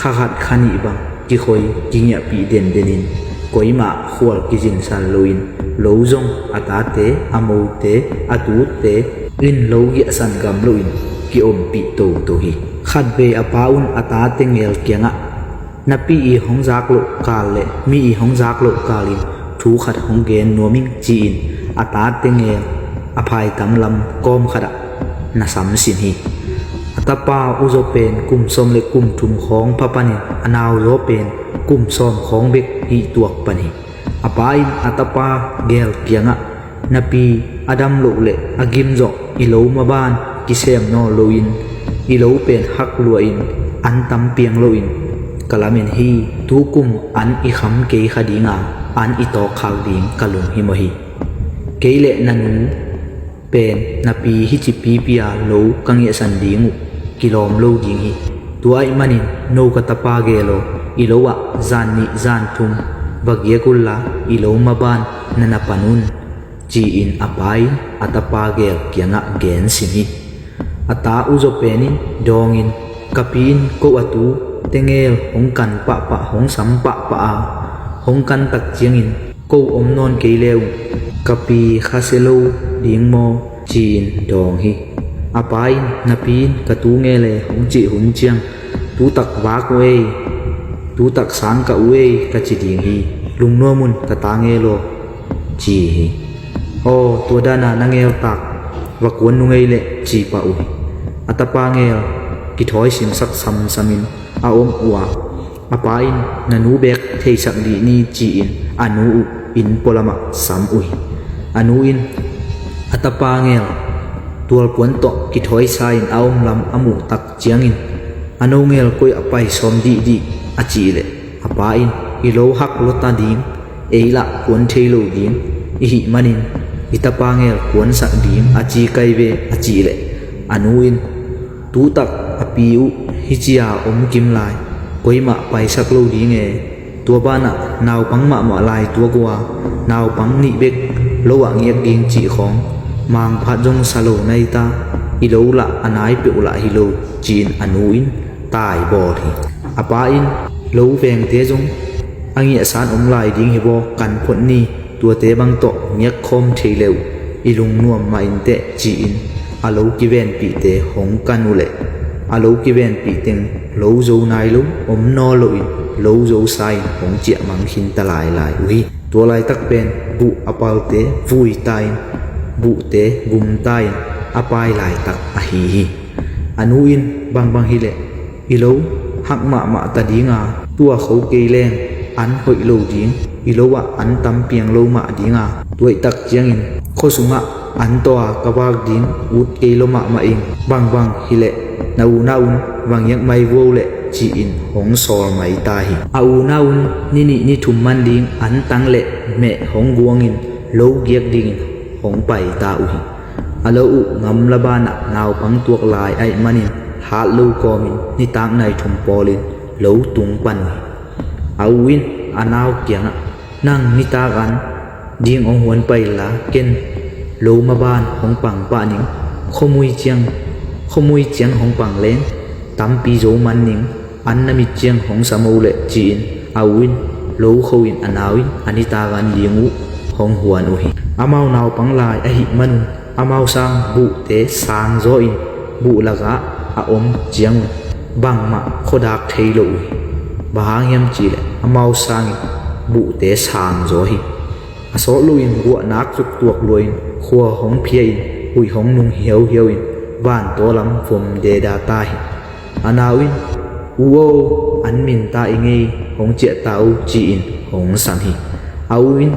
kha khat kha nih bang kikhoi kingiahpih denden in koimah khual kizinsan loin lo zong a tate, a mote, a tute in lo giahsan gam loin kiompih toto hi. Khatvei a pa un a ta tengel kiangah na pi i hong zak loh kal le mi i hong zak loh kalin thu khat hong gen nuam ing ci-in a ta tengel a phaitam lam kawm khatah na samsin hi. A tapa uzaw pen kum sawm le kum thum khawng pha panin a nauzaw pen kum sawm khawng bek hih tuak pan hi. A pa in a tapa gel kiangah na pi a dam loh le a gimzawh i lo maban kisem nawn loin i lo pen hak luahin an tam piang loin ka lamen hi. Tukum an i kham kei kha dinga an i tawkkhak ding ka lunghimawh hi. Kei le na nu pen na pi hih ci pipi a lo ka ngiahsan ding uh kilawm lo ding hi. Tua ahih manin no ka tapa gel aw, i lo ah zan nih zan thum va giak unla i lo maban na na pan un ci-in a pa in a tapa gel kiangah gensim hi. A ta uzaw pen in dawngin ka pi in ko a tu tengel hong kan pahpah hong sam pahpah a hong kan tak ciangin ko om nawn kei le uh ka pi kha se lo ding maw ci-in dawng hi. A pa in na pi in ka tu ngel e hong cih hun ciang tu tak vak uh ei, tu tak sang kah uh ei ka ci ding hi. Lungnuam un ka ta ngel aw ci hi. Aw tua dana na ngeltak va kuan nung ei leh ci pah uh hi. A tapa ngel kithawi simsak samsamin a om uh a a pa in na nu bek theisak dih ni ci-in a nu uh inn pualamah sam uh hi. A nu in a tapa ngel tualpuan tawh kithawi sa-in a om lam a muh tak ciangin a no ngel koi a pai sawm dihdih a cih leh a pa in i lo hak lota ding ei lah kuan thei lo ding i hih manin i tapa ngel kuansak ding a ci kai ve a cih leh a nu in tu tak a pi uh hih ci-a om kim lai koimah paisak lo ding e. Tua banah naupang mahmah lai tuak uh a naupang nih bek lo ah ngiak ding cih khawng mangphat zong sa lo na hi ta. I lo lah a nai peuh lah hi lo ci-in a nu in taibawl hi. A pa in lo vengte zong a ngiahsan om lai ding hi baw kan phot ni. Tuate bang tawh ngiakkhawm thei le uh i lungnuam mah inteh ci-in a lo kivenpihte hong kan uh leh a lo kivenpih teng lo zo nai lo om naw loin lo zo sa-in hong ciahmang khinta lailai uh hi. Tua laitak pen buh a palte vui ta-in buhte gum ta-in a pai laitak ahi hi. A nu in bangbang hileh i lo hak mahmah ta dinga tua kho kei leng an hoih lo ding i lo ah an tam piang lo mah dinga tuaihtak ciangin khuasungah an tawh a ka vak ding ut kei lo mahmah ing. Bangbang hileh na unau un va ngiak mai vuau leh ci-in hong sawl mai ta hi. A unau un ni nih ni thum man ding an tang leh meh hong guangin lo giak dingin hong pai ta uh hi. A lo uh gamla banah naupang tuak lai ahih manin hat lo kawmin nitak nai thum pawlin lo tung pan uh hi. A u in a nau kiangah nang nitak an ding hong huan pai inla ken lo maban hong pang pah ning. Khuamui ciang khuamui ciang hong pang leng tampi zo man ning. An na mit ciang hong sam o leh ci-in a u in lo kho in a nau in a nitak an ding uh hong huan uh hi. Amau naupang lai ahih manun amau sang buhte sang zaw in buh lakah a om ciangun bangmah khuadak thei lo uh hi. Bang hang hiam cihleh amau sangin buhte sang zaw hi. A sawt loin guah nak zuk tuak luahin khua hong phia-in huih hong nung hiauhiau in van tawlam vom deda ta hi. A nau in, "U aw, an minta i ngei, hong ciah ta uh," ci-in hong sam hi. A u in,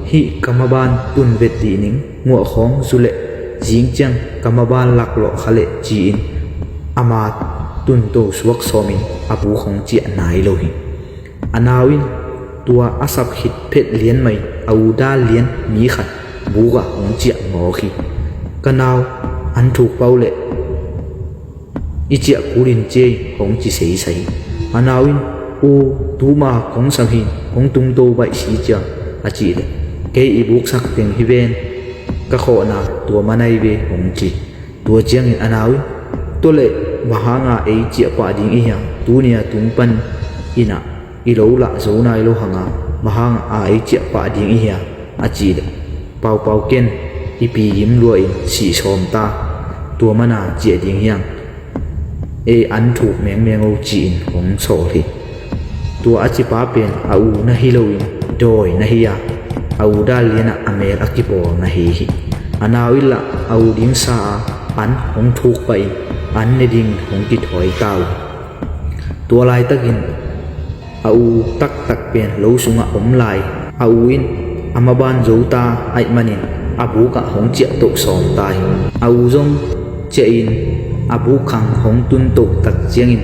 "Hih ka maban tun vet dih ning, nguah khawng zu leh zing ciang ka maban laklawh kha leh," ci-in ama tunto suak sawmin a buk hong ciah nai lo hi. A nau in tua a sap khit phet lian mah in a u dan lian mi khat bukah hong ciah mawk hi. "Ka nau, an thuk pah uh leh i ciah kul in cia in," hong ci seisai hi. A nau in, "U, tuma kong sam hi, hong tungto baih si cia," a cih leh, "Kei i buksak teng hi ven, ka khawhna tua man ahi ve," hong ci. Tua ciangin a nau in, "Tua leh bang hanga ei ciah pah ding i hia? Tuni a tung pan in ah i lo lah zo nai lo hanga bang hanga ei ciah pah ding i hia?" a cih leh, "Paupau ken, i pi gim lua in sih sawm ta, tua mana ciah ding hiang, ei an thuk mengmeng o," ci-in hong sawl hi. Tua a cipa pen a u na hi loin dawi na hi a, a u dan lianah a mel a kipawl na hi hi. A nau in lah a u dingsa a an hong thuk pahin an ne dingin hong kithawi ta uh hi. Tua laitakin a u taktak pen lo sungah om lai a u in a maban zo ta ahih manin a bukah hong ciah toh sawm ta hi. A u zong ciahin a buk khang hong tun toh tak ciangin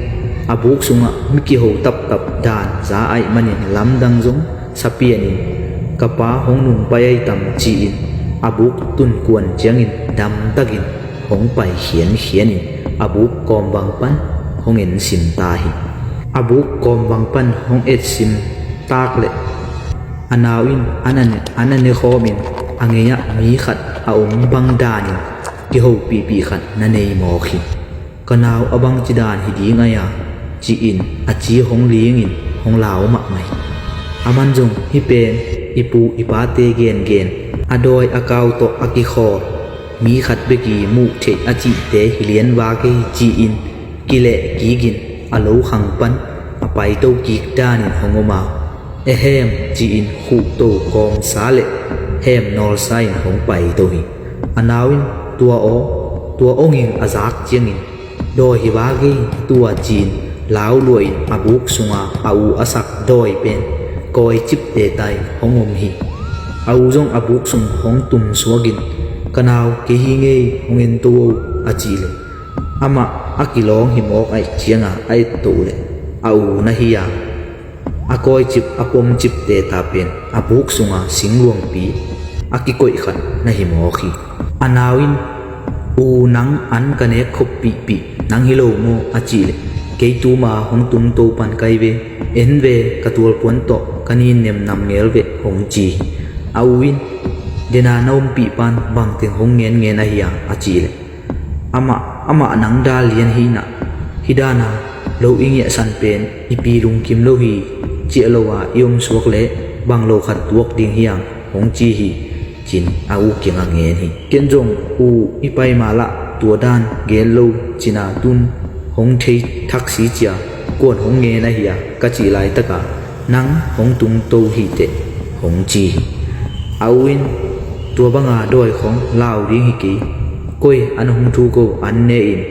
a buk sungah mi kiho taptap dan za ahih manin lamdang zong sa pianin, "Ka pa hong nung pai ahi tam," ci-in a buk tun kuan ciangin damtakin hong pai khiankhianin a buk kawmbang pan hong ensim ta hi. A buk kawmbang pan hong etsim tak leh a nau in an a ne, an a ne khawmin a ngei-ah mi khat a om bang danin kihopihpih khat na nei mawk hi. "Ka nau a bangci dan hi ding ahi a," ci-in a ci hong lingin hong lau mahmah hi. Aman zong, "Hih pen i pu i pate gengen a dawi a kau tawh a kikhawl mi khat bek i muh theih a cihte hi lian vak ei," ci-in kileh kikin a lo khang pan a paito kik danin hong om a, "Ehem," ci-in khuhto kawmsa leh hem nawlsa in hong paito hi. A nau in, "Tua aw, tua ong ing," a zak ciangin, "Dawi hi vak ei, tua," ci-in lau luahin a buk sunga a u a sak dawi pen kawicip teta in hong om hi. A u zong a buk sung hong tum suakin, "Ka nau, kei hi ngei, hong ento o," a cih leh amah a kilawng hi mawk ahih cianga a ettoh leh a u na hi a, a kawicip a pomcip teta pen a buk sunga singluangpi a kikoih khat na hi mawk hi. A nau in, "U, nang an ka nek khop pihpih, nang hi lo maw?" a cih leh, "Kei tuma hong tungto pan ka hi ve, en ve, ka tualpuan tawh ka nin nem nam ngel veh," hong ci hi. A u in, "Dena na ompih pan bangteng hong ngenngen ahi a?" a cih leh, "Amah, amah nang dan lian hi in ah, hih dana lo i ngiahsan pen i pi lungkim lo hi, ciah lo a i om suak leh bang lo khat tuak ding hiang," hong ci hi, ci-in a u kiangah ngen hi. "Ken zong, U, i pai ma lah tua dan gen lo cina tun hong thei thak si cia, kuan hong ngen ahi a, ka cih laitakah, nang hong tungto hi teh," hong ci hi. A u in, "Tua banga dawi khawng lau ding hi kei. Koi an hong thuk o, an ne in,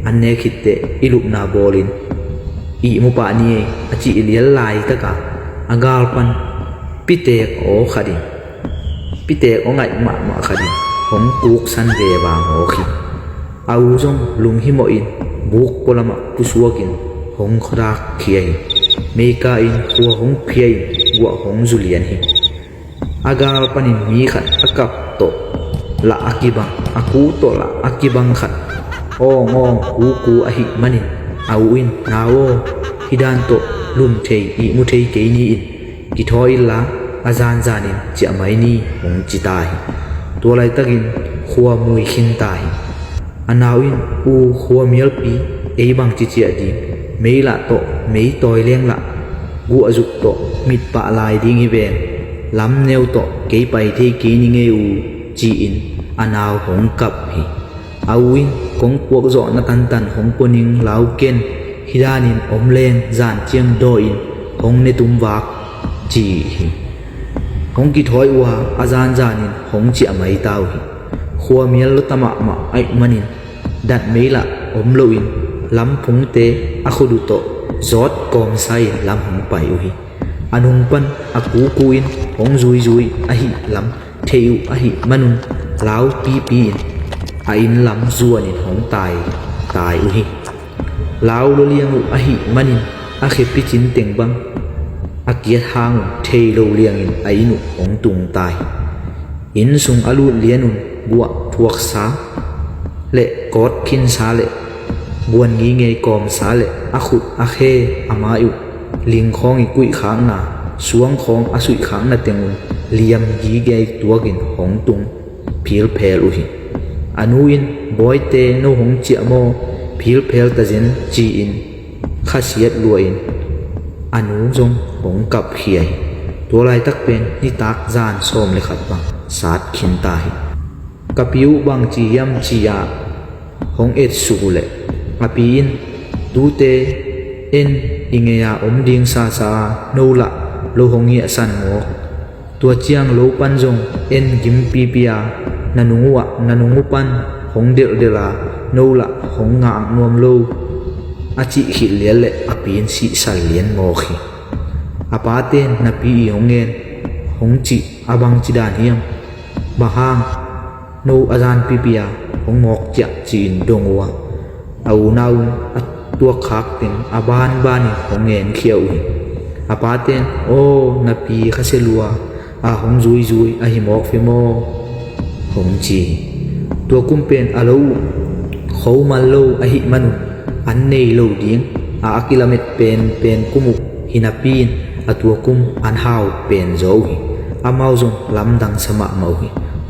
an ne khit teh i lupna bawlin ihmu pah ni ei," a cih lial laitakah a gal pan pitek aw khat in, pitek aw ngaih mahmah khat in hong kuksan ve vang awk hi. A u zong lunghimawhin buk pualamah pusuakin hong khuadak khia hi. Meika in khua hong phia in guah hong zu lian hi. A gal panin mi khat a kap tawh lah a kibang, a ku tawh lah a kibang khat awng awng kuku ahih manin a u in, "Nau aw, hih dan tawh lum thei, ihmu thei kei ni in, kithawi inla a zanzanin ciah mai ni," hong ci ta hi. Tua laitakin khua mui khin ta hi. A nau in, "U, khua mialpi, ei bangci ciah ding, mei lah tawh mei tawi leng lah guahzuk tawh mitpah lai ding hi ven, lam neu tawh kei pai thei kei ni ngei U," ci-in a nau hong kap hi. A u in, "Kong puakzawhna tantan hong pua ning lau ken, Hih danin om leng zan ciang dawi-in hong ne tum vak, ci hi. Hong kithawi uh a, a zanzanin hong ciah maita uh hi. Khua mial lota mahmah ahih manin datmei lah om loin lamphungte a khut uh tawh zawt kawmsa-in lam hong pai uh hi. A nung pan a kuku in hong zuizui ahih lam thei uh ahih manun lau pipi-in a inn lam zuanin hong tai tai uh hi. Lau lua liang uh ahih manin a khe picin teng bang a kiat hang un thei lo liangin a inn uh hong tung tai. Inn sung a lut lianun guah thuaksa le kawt khinsa le buan ngingei kawmsa le a khut a khe a mai uh lingkhawng i kuihkhakna, suangkhawng a suihkhakna teng un liam gigei tuakin hong tung philphel uh hi. A nu in, "Bawite, no hong ciah maw? Philphel tazen," ci-in khasiat lua-in a nu zong hong kapkhia hi. Tua laitak pen nitak zan sawm le khat bang sat khinta hi. Ka pi uh bangci hiam ci-a hong etsuk uh leh a pi in, "Tute en i ngei-a om ding sasa a, no lah lo hong hiahsan mawk. Tua ciang lo pan zong en gimpipi a, na nung uh ah, na nung uh pan hong delhdelh a, no lah hong ngak nuam lo," a cih khit lian leh a pi in sihsal lian mawk hi. A pate in, "Na pi i hong ngen hong cih a bangci dan hiam? Bang hang no a zanpipi a hong mawk ciah?" ci-in dong uh a, a unau in a tuakkhak teng a banbanin hong ngenkhia uh hi. A pate in, "Aw, na pi khasia lua a hong zuizui ahi mawk ve maw?" hong ci hi. Tua kum pen a lo uh khoman lo ahih manun an nei lo ding a, a kilamet penpen kum uh hi napi-in a tua kum an hau pen zaw uh hi. Amau zong lamdang sa mahmah uh hi.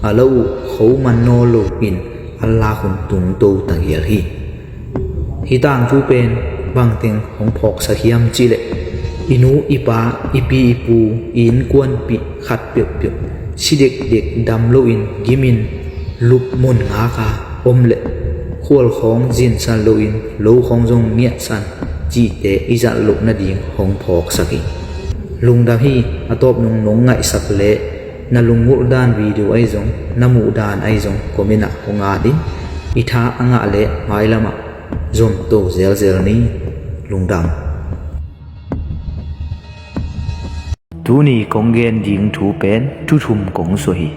A lo uh khoman nawn lo in an lak hun tungto tagial hi. Hih tangthu pen bangteng hong phawksak hiam cihleh, i nu i pa, i pi i pu, i innkuanpih khat peuhpeuh si dekdek dam loin gimin lup mun ngaka om leh khualkhawng zinsan loin lokhawng zong ngiahsan cihte i zat loh nading hong phawksak hi. Lungdam hi. A tawp nung nong ngaihsak leh na lunggulh dan video ahi zong, na muh dan ahi zong comment ah hong at in. I tha a ngah leh mailamah zomto zelzel ni. Lungdam. Tuni kong gen ding thu pen thu thum kong suah hi.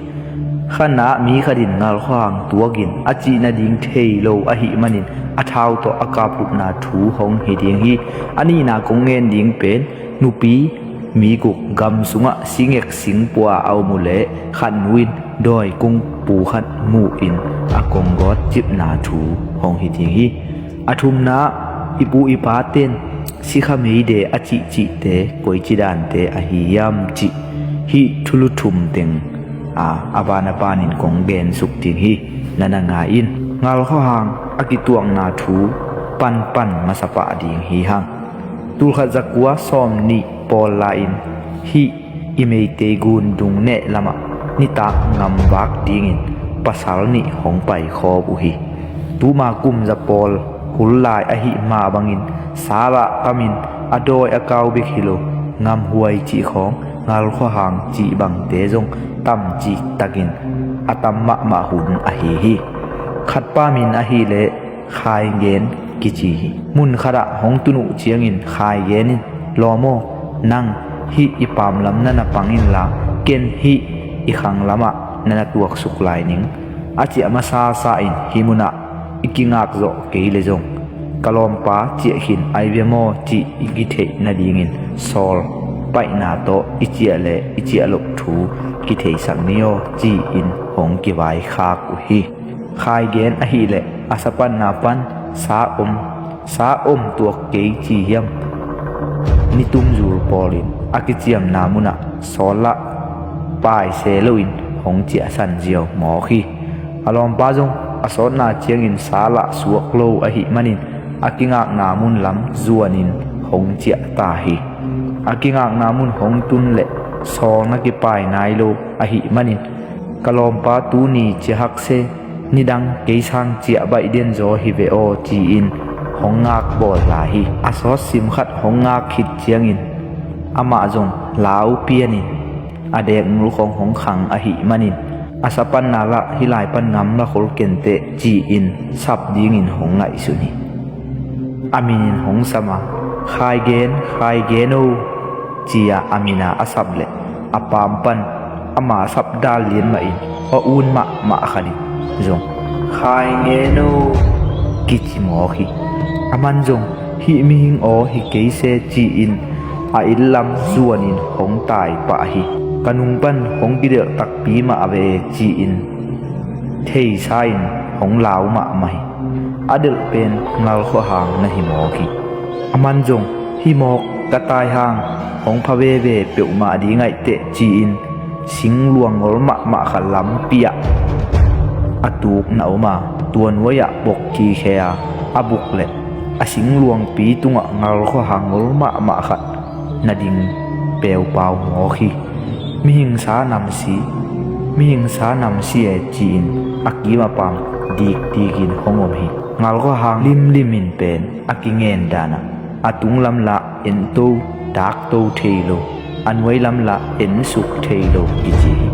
Khatna ah mi khatin ngalkhuahang tuakin a cih nading thei lo ahih manin a thau tawh a kaphutna thu hong hi ding hi. A nihna kong gen ding pen nupi mi guk gam sungah singek singpua a om uh leh khat nu in dawi kung pu khat muhin a kong gawt cipna thu hong hi ding hi. A thumna ah i pu i paten sikha meide a cihcihte koici dante ahi hiam cih hih thulu thum teng a, a ban a banin kong gensuk ding hi. Na na ngai in. Ngalkhuahang a kituakna thu panpan masa pah ding hi hang. Tulkhat zakua sawmnih pawl lai-in hih i Meitei gun dung neh lamah nitak ngamvak dingin pasal nih hong paikhawm uh hi. Tuma kum za pawl hul lai ahih mah bangin sal ah kamin a dawi a kau bek hi lo, ngamhuai cih khawng ngalkhuahang cih bangte zong tamcik takin a tam mahmah hun ahi hi. Khatpa min ahileh Khaigen kici hi. Mun khatah hong tun uh ciangin Khaigen in, "Lawm aw, nang hih i pamlam na na pang inla ken hih i khanglamah na na tuaksuk lai ning. A ciah masasa in hih munah i kingak zawh kei leh zong ka lawmpa ciah khin ai ve maw cih i kitheih nadingin sawl paihna tawh i ciah le i ciah loh thu kitheisak ni aw," ci-in hong kivaikhak uh hi. Khaigen ahileh a sapanna pan sa om, sa om tuak kei ci hiam? Nitumzul pawlin a kiciamna munah sawl lah paise loin hong ciahsan ziau mawk hi. A lawmpa zong a sawtna ciangin sa lah suak lo ahih manin a kingakna mun lam zuanin hong ciah ta hi. A kingakna mun hong tun leh sawl na kipai nai lo ahih manin, "Ka lawmpa tuni ciah hak se, nidang kei sang ciah baih den zaw hi ve aw," ci-in hong ngak bawl lai hi. A sawt sim khat hong ngak khit ciangin amah zong lau pianin a deek nul khawng hong khang ahih manin, a sa panna lah hih lai pan ngam la khol kenteh ci-in sap dingin hong ngaihsun hi. A minin hong sam a, Khaigen, Khaigen o, ci-a a mina a sap leh a paam pan ama sap dal lian mahin aw un mahmah khatin zong, Khaigen o, kici mawk hi. Aman zong, Hih mihing aw hi kei se, ci-in a inn lam zuanin hong tai pah hi. Ka nung pan hong kidelh takpi mah ve, ci-in theisa-in hong lau mahmah hi. A delh pen ngal khuahang na hi mawk hi. Aman zong, Hi mawk, ka tai hang hong pha veve peuhmah ding aih teh, ci-in singluang ngol mahmah khat lampi-ah a tuk na om a, tua nuai-ah bok kikhia a buk leh a singluangpi tungah ngal khuahang ngol mahmah khat na ding peupau mawk hi. Mihing sa namsi, mihing sa namsi e, ci-in a kim a paam dikdikin hong om hi. Ngal khuahang limlim in pen a kingen danah a tunglam lah ento dakto thei lo, a nuailam lah ensuk thei lo kici hi.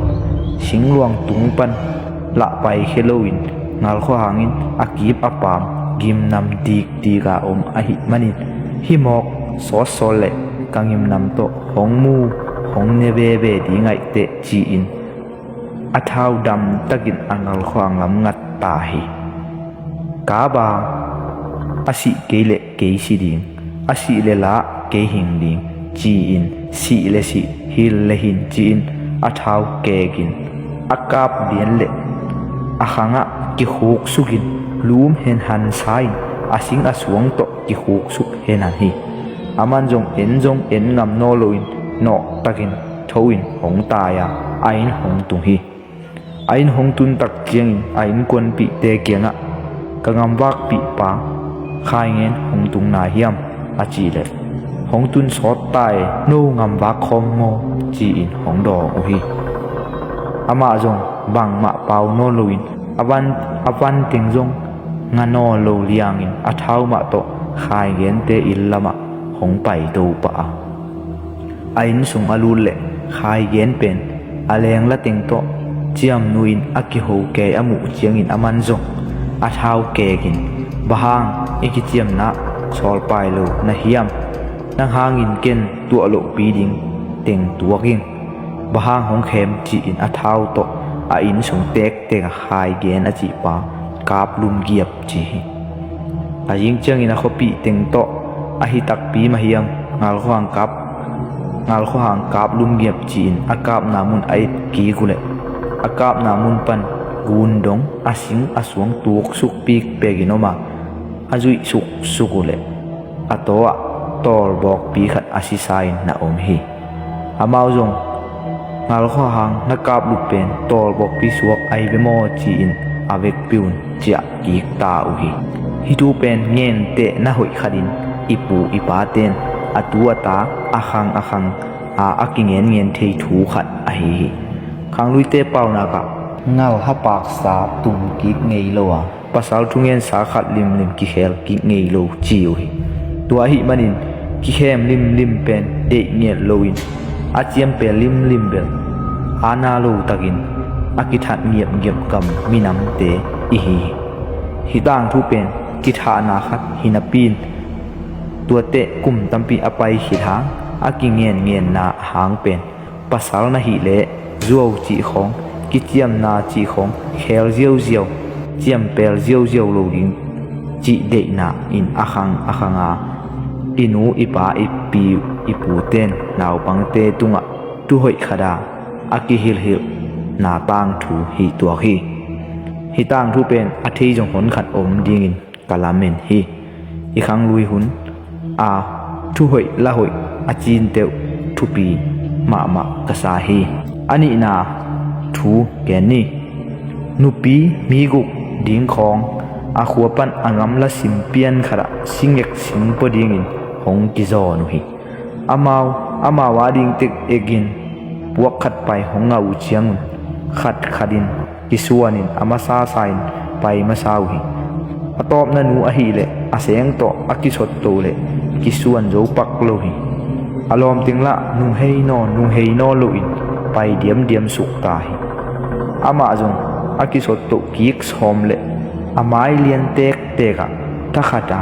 Singluang tung pan lah paikhia loin ngal khuahang in a kim a paam gimnam dikdika om ahih manin, Hi mawk, sawtsawl leh ka gimnam tawh hong mu, hong ne veve ding aih teh, ci-in a thau damtakin a ngal khuahang lam ngat ta hi. Kap a, a sih kei leh kei si ding, a sih leh lah kei hing ding, ci-in, sih leh sih, hin leh hin, ci-in a thau kekin a kap lian leh a khangah kikhuksukin lum hen, hansa-in a sing a suang tawh kikhuksuk hen han hi. Aman zong en zong en ngam nawn loin nawhtakin tho-in hong tai a, a inn hong tung hi. A inn hong tun tak ciangin a innkuanpihte kiangah, Ka gamvakpih pa Khaigen hong tung nai hiam? a cih leh, Hong tun sawt ta e, no gamvak khawm maw? ci-in hong dawng uh hi. Amah zong bangmah pau nawn loin a van, a van teng zong nga nawn lo liangin a thau mah tawh Khaigente inn lamah hong paito pah a, a inn sung a lut leh Khaigen pen a lengla teng tawh ciamnu in a kiho kei a muh ciangin aman zong a thau kekin, Bang hang i kiciamna sawlpai lo na hiam? Nang hangin ken tuah lohpi ding teng tuak ing. Bang hang hong khem? ci-in a thau tawh a inn sung tektek a Khaigen a cihpa kap lumgiap ci hi. A zing ciangin a khuapih teng tawh ahi takpi mah hiam, ngal khuahang kap, ngal khuahang kap lumgiap ci-in a kapna mun a et kik uh leh a kapna mun pan gun dong a sing a suang tuksuk pikpekin om a, a zuih suksuk uh leh a taw-ah tawlbawkpi khat a sisa-in na om hi. Amau zong, Ngal khuahang na kaplup pen tawlbawkpi suak ahi ve maw? ci-in a vekpi un ciah kik ta uh hi. Hih thu pen gentehna hoih khatin i pu i pate'n a tu a ta a khang a khang a a kingenngen thei thu khat ahi hi. Khangluite paunak ah ngal hapaksa tum kik ngei lo a, pasal thungensa khat limlim kikhel kik ngei lo ci uh hi. Tua ahih manin kikhem limlim pen deih ngiat loin a ciampel limlim bel aana lo takin a kithat ngiapngiap gam minamte i hi hi. Hih tangthu pen kithahna khat hi napi-in tuate kum tampi a pai khit hang a kingenngenna hang pen pasal na hih leh zuau cih khawng, kiciamna cih khawng khel ziauziau, ciampel ziauziau lo ding cih deihna in a khang a khang a, i nu i pa i pi i pute'n naupangte tungah thu hoih khat a a kihilhhilhna tangthu hi tuak hi. Hih tangthu pen a thei zong hon khat om dingin ka lamen hi. I khanglui hun a thu hoih la hoih a cinte uh thupi mahmah ka sa hi. A nihna thu gen ni. Nupi mi guk ding khawng a khua pan a gamla sim pian khatah singek singpua dingin hong kizawn uh hi. Amau, amau ading tek ekin puak khat pai hong ngah uh ciangun khat khatin kisuanin a masa sa-in pai masa uh hi. A tawpna nu ahileh a seng tawh a kisot toh leh kisuan zo pak lo hi. A lawmteng lah nunghei naw nunghei naw loin pai diamdiam sukta hi. Amah zong a kisot toh kik sawm leh a mai lian tektek ah thakhat a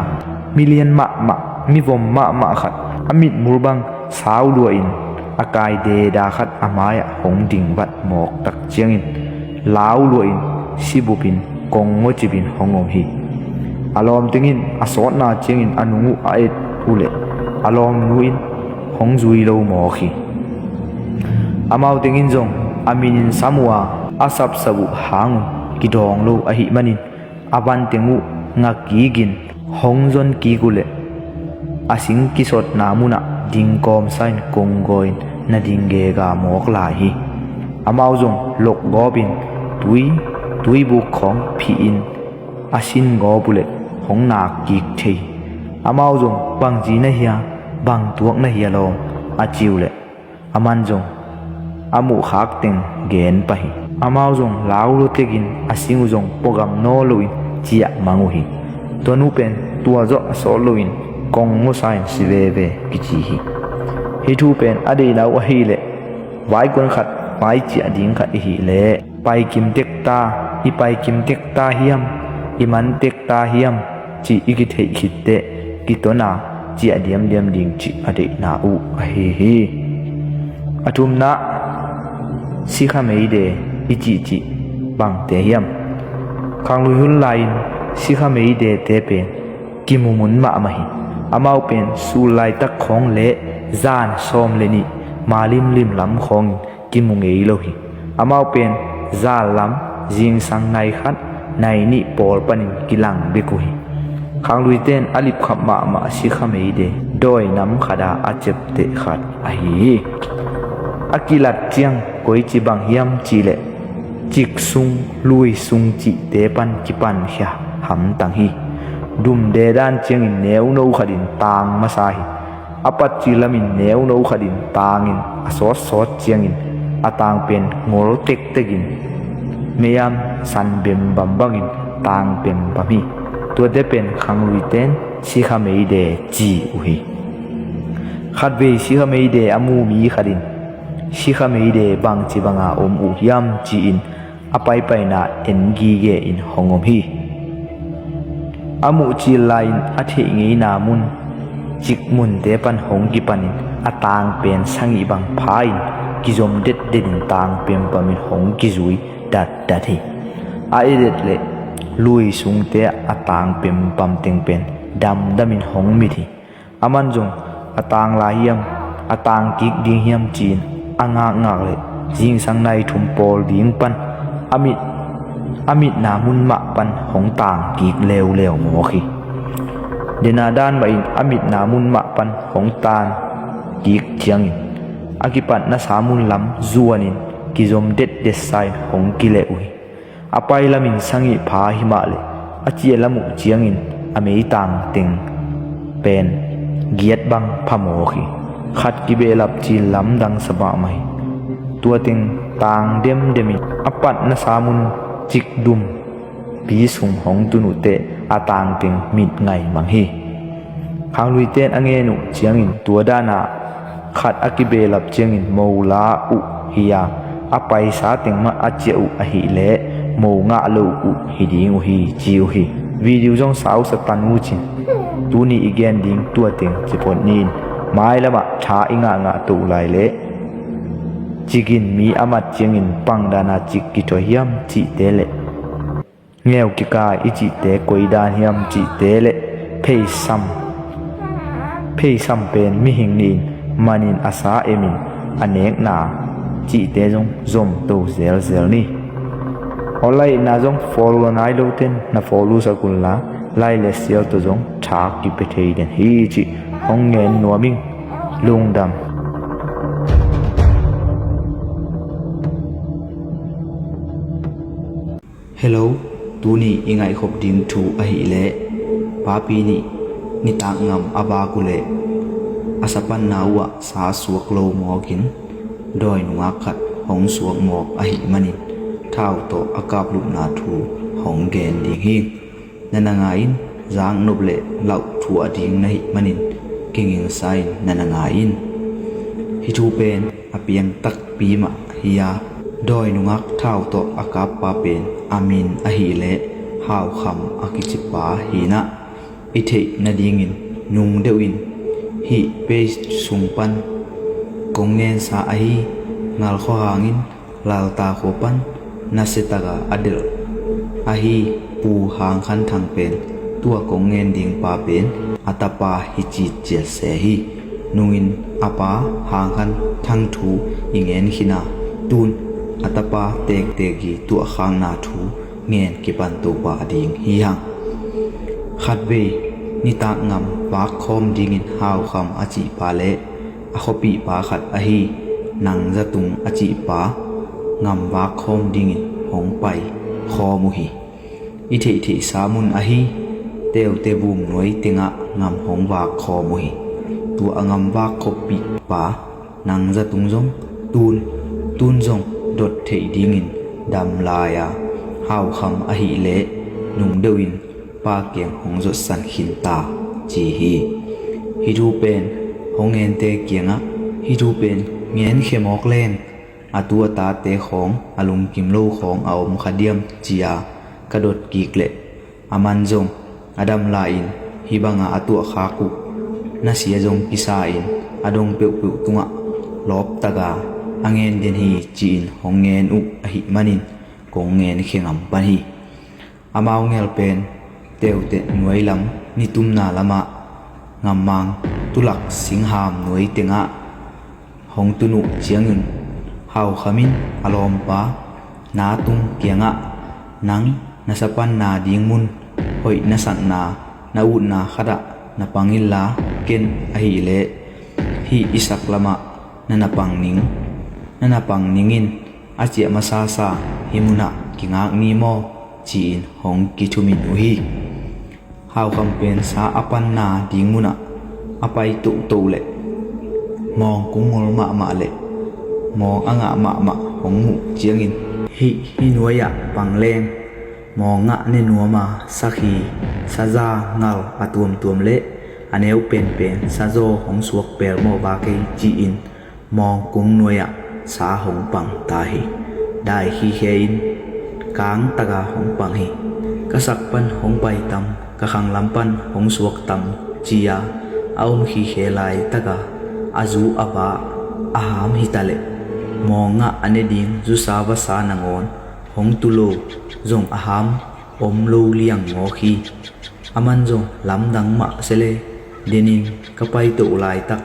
milian mahmah mivom mahmah khat a mitmul bang sau luahin a kai deda khat a mai-ah hong dingvat mawk tak ciangin lau luahin sibupin kong ngocipin hong om hi. A lawmteng in a sawtna ciangin a nung uh a et uhleh a lawmnu in hong zui lo mawk hi. Amau teng in zong a minin sam uh a a sapsap uh hangun kidawng lo ahih manin a vanteng uh ngakikin hong zon kik uhleh a sing kisotna munah dingkawmsa in konggaw in na ding gega mawk lai hi. Amau zong lokgawpin tui tuibuk khawng phihin a sin gawp uhleh hong nak kik thei hi. Amau zong bangci na hia bangtuak na hia lawm a ci uhleh aman zong a muhkhak teng gen pah hi. Amau zong lau luatekin a sing uh zong puagam naw loin ciah mang uh hi. Tua nu pen tua zawh a sawt loin kong ngawsa in si veve kici hi. Hih thu pen a deihna uh ahileh vaikon khat mai ciah ding khat i hih leh paikim tekta i paikim tekta hiam i man tekta hiam cih i kitheih khitteh kitona ciah diamdiam ding cih a deihna uh ahi hi. A thumna sikha meide i cihcih bangte hiam? Khanglui hun lai-in sikha meidete pen kimumun mahmah hi. Amau pen sul laitak khawng le zan sawm le nih malimlim lam khawngin kimu ngei lo hi. Amau pen zan lam zingsang nai khat nai nih pawl panin kilang bek uh hi. Khangluite in a lipkhap mahmah sikha meide dawi nam khata a ciapteh khat ahi hi. A kilat ciang koici bang hiam cihleh cik sung lui sung cihte pan kipankhia hamtang hi. Dum dedan ciangin neuno khatin tang masa hi. A patcih lamin neuno khatin tangin a sawtsawt ciangin a tang pen ngol tektekin meiam san bembam bangin tang bembam hi. Tuate pen khangluite in sikha meide ci uh hi. Khatvei sikha meide a mu mi khatin sikha meide bangci banga om uh hiam ci-in a paipaina en gige in hong om hi. A muhcil lai-in a theih ngeina mun cik munte pan hong kipanin a tang pen sangih bang pha-in kizom detdetin tang pempamin hong kizui datdat hi. A edet leh lui sungte a tang pempam teng pen damdamin hong mit hi. Aman zong a tang lai hiam a tang kik ding hiam ci-in a ngakngak leh zingsang nai thum pawl ding pan a mit a mitna mun mah pan hong tang kik leuleu mawk hi. Dena dan mahin a mitna mun mah pan hong tang kik ciangin a kipatnasa mun lam zuanin kizom detdetsa in hong kileh uh hi. A pai lamin sangih pha himahleh a ciah lam uh ciangin a meitang teng pen giat bang phamawk hi. Khat kibehlap cil lamdang sa mahmah hi. Tua teng tang demdemin a patnasa mun cikdum pi sung hong tun uhteh a tang teng mit ngaimang hi. Khangluite in a ngen uh ciangin tua dana khat a kibehlap ciangin mo la uh hi-a a paisa teng mah a ciah uh ahileh mo ngah lo uh hi ding uh hi ci uh hi. Video zong sausa tan uh cin tuni i gen ding tua teng ci phot ni-in mailamah tha i ngahngah toh lai leh cikin mi a mat ciangin pangdana cik kithuah hiam cihte leh ngeu kikai i cihte koidan hiam cihte leh pheisam pheisam pen mihing nih in manin a sa emin a nekna cihte zong zomto zelzel ni. Aw, like na zong follow nai loten na follow sak unla like le share tawh zong thak kipia thei den hi cih hong ngen nuam ing. Lungdam. Hello, tuni i ngaihkhop ding thu ahileh papi nih nitak ngam a vak uhleh a sapanna uhah sa suak lo mawkin dawi nungak khat hong suak mawk ahih manin thau tawh a kaplupna thu hong gen ding hi. na na ngai in, zaknop le lauh thuah ding na hih manin kingingsa in na na ngai in. Hih thu pen a piang takpi mah hi a, dawi nungak thau tawh a kappa pen a min ahileh Haukham a kicipa hi nah, i theih nadingin nung deuhin hih page sung pan kong ngensa ahi. Ngalkhua hangin Lalta khua pan nasiataka a delh ahi Pu Hang Khan Thang pen tua kong ngen ding pa pen a tapa hi citciat se hi. Nungin a pa Hang Khan Thang thu i ngen khin a, tun a tapa tektek i tuahkhakna thu ngen kipan to pah ding hi hang. Khatvei nitak ngam vak khawm dingin Haukham a cihpa le a khuapihpa khat ahi Nang Za Tung a cihpa ngam vak khawm dingin hong pai khawm uh hi. I theihtheihsa mun ahi Teute vum nuai tengah ngam hong vak khawm uh hi. Tua a ngam vak khuapihpa Nang Za Tung zong tun, tun zong dot theih dingin dam lai a, Haukham ahileh nung deuhin pa kiang hong zotsan khin ta ci hi. Hih thu pen hong ngente kiangah hih thu pen ngenkhia mawk leng a tu a tate khawng a lungkim lo khawng a om kha diam ci-a ka dot kik leh, aman zong a dam lai-in hih banga a tuahkhak uh nasia zong kisa-in a dong peuhpeuh tungah lawptaka a ngen den hi ci-in hong ngen uh ahih manin kong ngenkhia ngam pan hi. Amau ngel pen Teute nuai lam nitumna lamah Ngammang Tulak Singham nuai tengah hong tun uh ciangin Haukham in a lawmpa Na Tung kiangah, nang na sapanna ding mun, hoih na sakna, na utna khatah na pang inla, ken ahileh hih i sak lamah na na pang ning, na na pang ningin a ciah masasa hih munah kingak ni maw ci-in hong kithumin uh hi. Haukham pen sa a panna ding munah a pai tohtoh le mawng kung ngol mahmah le mawng a ngah mahmah hong muh ciangin, hih hih nuai-ah pang leng mawng ngah ne nuam a, sakhi, saza, ngal a tuamtuam le a neu penpen sazaw hong suak pel maw vak ei ci-in mawng kung nuai-ah sa hong pang ta hi. Dai khikhe in kang taka hong pang hi. Ka sak pan hong pai tam, ka khanglam pan hong suak tam ci-a a om khikhe laitaka a zu a va a ham hitaleh mawng ngah a ne ding zusa vasa nangawn hong tu lo zong a ham om lo liang ngawk hi. Aman zong lamdang mah se le, denin ka paitoh laitak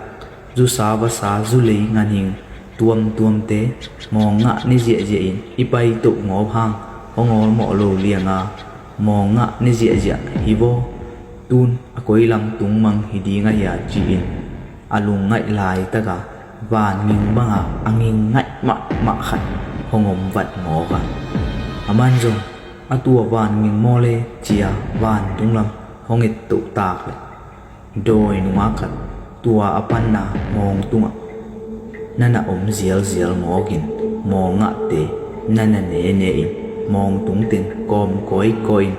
zusa vasa zulei nganhing tuamtuamte mawng ngah ne ziahziah in i paitoh ngawp hang hong awlmawh lo lianga mawng ngah ne ziahziah hi vaw, tun a koi lam tung mang hi ding ahia ci-in a lungngaih laitaka van nging banga a nging ngaih mahmah khat hong om vat ngawk a, aman zong a tua van nging maw le ci-a vantung lam hong ettoh tak leh dawi nungak khat tua a panna mawng tungah na na om zialzial ngawkin mawng ngahte na na nene in mawng tungteng kawm kawikawi in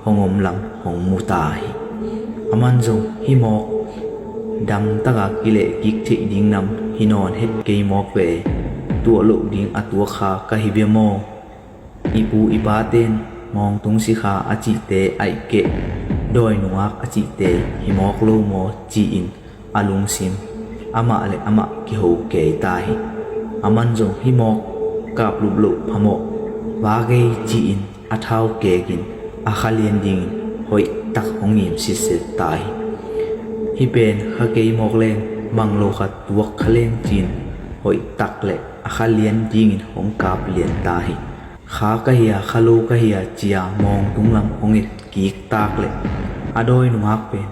hong om lam hong mu ta hi. Aman zong hih mawk damtaka kilehkik theih ding nam hi nawn het kei mawk ve. Tuah loh ding a tuakkha ka hi bia maw? I pu i paten mawngtung sikha a cihte aihkeh dawi nungak a cihte hi mawk lo maw ci-in a lungsim amah le amah kiho kei ta hi. Aman zong hih mawk kaplup loh phamawh vak ei ci-in a thau kekin a kha lian dingin hoihtak hong ngim sitset ta hi. Hih pen kha kei mawk leng bang lo kha tuak kha leng ci-in hoihtak le a kha lian dingin hong kap lian ta hi. Kha ka hia kha lo ka hia ci-a mawngtung lam hong et kik tak leh a dawi nungak pen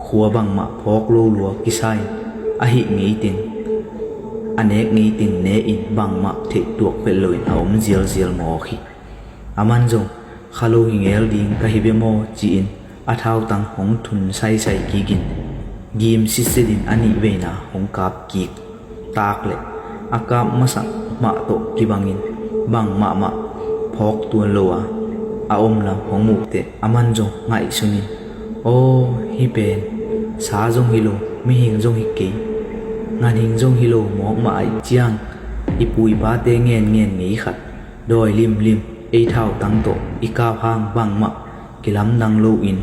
khua bangmah phawk lo lua kisa-in a hih ngeiteng a nek ngeiteng ne-in bangmah theih tuak vet loin a om zialzial mawk hi. Aman zong kha lo hi ngel ding ka hi bia maw ci-in a thautang hong thun saisai kikin gim sitsetin a nih veina hong kap kik tak leh a kap masak mah tawh kibangin bangmahmah phawk tuan lo a, a om lam hong muh teh aman zong ngaihsun in, "Aw, hih pen sa zong hi lo, mihing zong hi kei, ganhing zong hi lo mawk mah ahih ciang i pu i pate ngenngen ngei khat, dawi limlim, ei thautang tawh i kap hang bangmah kilamdang loin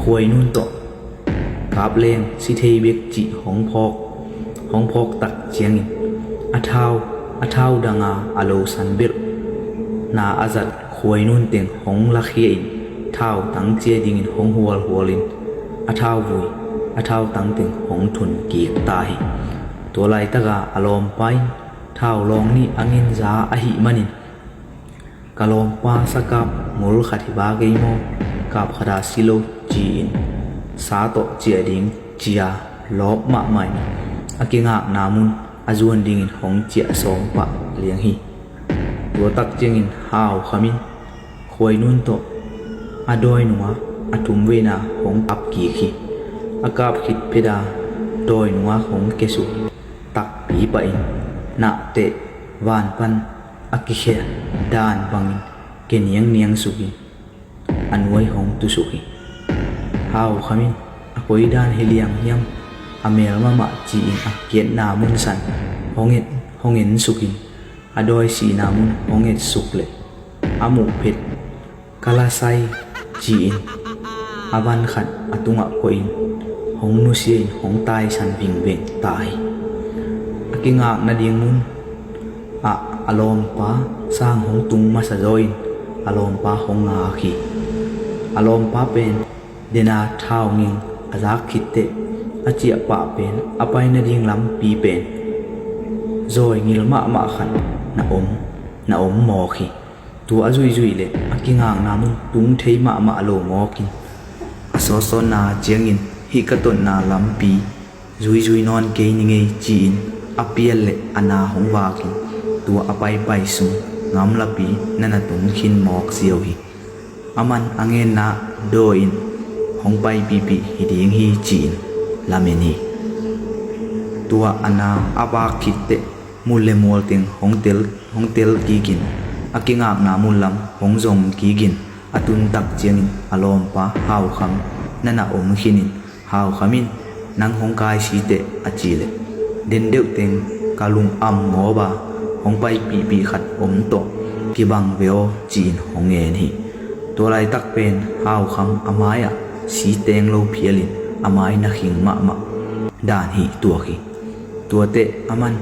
Khuainun tawh kap leng si thei bek," cih hong phawk, hong phawk tak ciangin a thau, a thau danga a losan belhna a zat Khuainun teng hong lakhia in, thautang cia dingin hong hualhualin a thauvui, a thautang teng hong thun kik ta hi. Tua laitaka a lawmpa in thau lawng nih a nginza ahih manin, "Ka lawmpa, sa kap ngul khat hi ba kei maw? Kap khata si lo," ci-in sa tawh ciah ding ci-a lawp mahmah in a kingakna mun a zuan dingin hong ciah sawm pah liang hi. Tua tak ciangin Hau Kham in Khuainun tawh a dawi nungak a thumveina hong kap kik hi. A kap khit phet a dawi nungak hong kiasuk takpi pahin nahteh van pan a kikhia dan bangin kia niangniang sukin a nuai hong tusuk hi. Hau Kham in, "A koi dan hi liang hiam? A mel mahmah," ci-in a kiatna mun san hong et, hong en sukin a dawi sihna mun hong et suk leh a muh phet, "Ka la sai," ci-in a van khat a tungah koihin hong nusia in hong taisan vingveng ta hi. A kingakna ding mun ah a lawmpa sang hong tung masa zaw in a lawmpa hong ngak hi. A lawmpa pen dena thau nging a zak khit teh a ciah pah pen a pai nading lampi pen zawi ngil mahmah khat na om, na om mawk hi. Tua a zuihzuih leh a kingakna mun tung thei mahmah lo mawkin a sawtsawtna ciangin, "Hih ka totna lampi zuizui nawn kei ning ei," ci-in a pial leh a na hong vakin tua a paipai sung gamlapi na na tung khin mawk ziau hi. Aman a ngenna dawi-in hong paipihpih hi ding hi, ci-in lamen hi. Tua a na a vak khit teh mul le mual teng hong tel, hong tel kikin a kingakna mun lam hong zong kikin a tun tak ciangin a lawmpa Hau Kham na na om khinin, "Hau Kham in, nang hong kai si teh," a cih leh, "Den deuh teng ka lung am ngawp a, hong paipihpih khat om tawh kibang ve aw," ci-in hong ngen hi. Tua laitak pen Hau Kham a mai-ah si teng lo phialin a mai na khing mahmah dan hi tuak hi. Tua teh aman,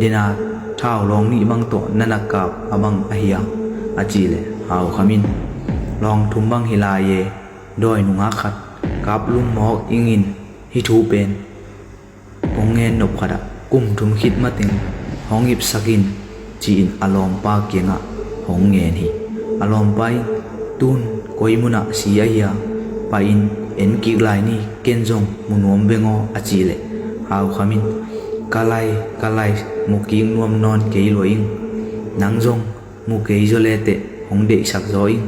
"Dena thau lawng nih bang tawh na na kap a bang ahi a?" a cih leh Hau Kham in, "Lawng thum bang hi lai e, dawi nungak khat kap lum mawk ingin hih thu pen kong ngen nop khat ah kum thum khit mateng hong ipsak in," ci-in a lawmpa kiangah hong ngen hi. A lawmpa in, "Tun koi munah si ahi a, pai-in en kik lai ni, ken zong mu nuam veng aw," a cih leh Hau Kham in, "Ka lai, ka lai, mu kik nuam nawn kei lua ing. Nang zong mu kei zaw le teh hong deihsak zaw ing.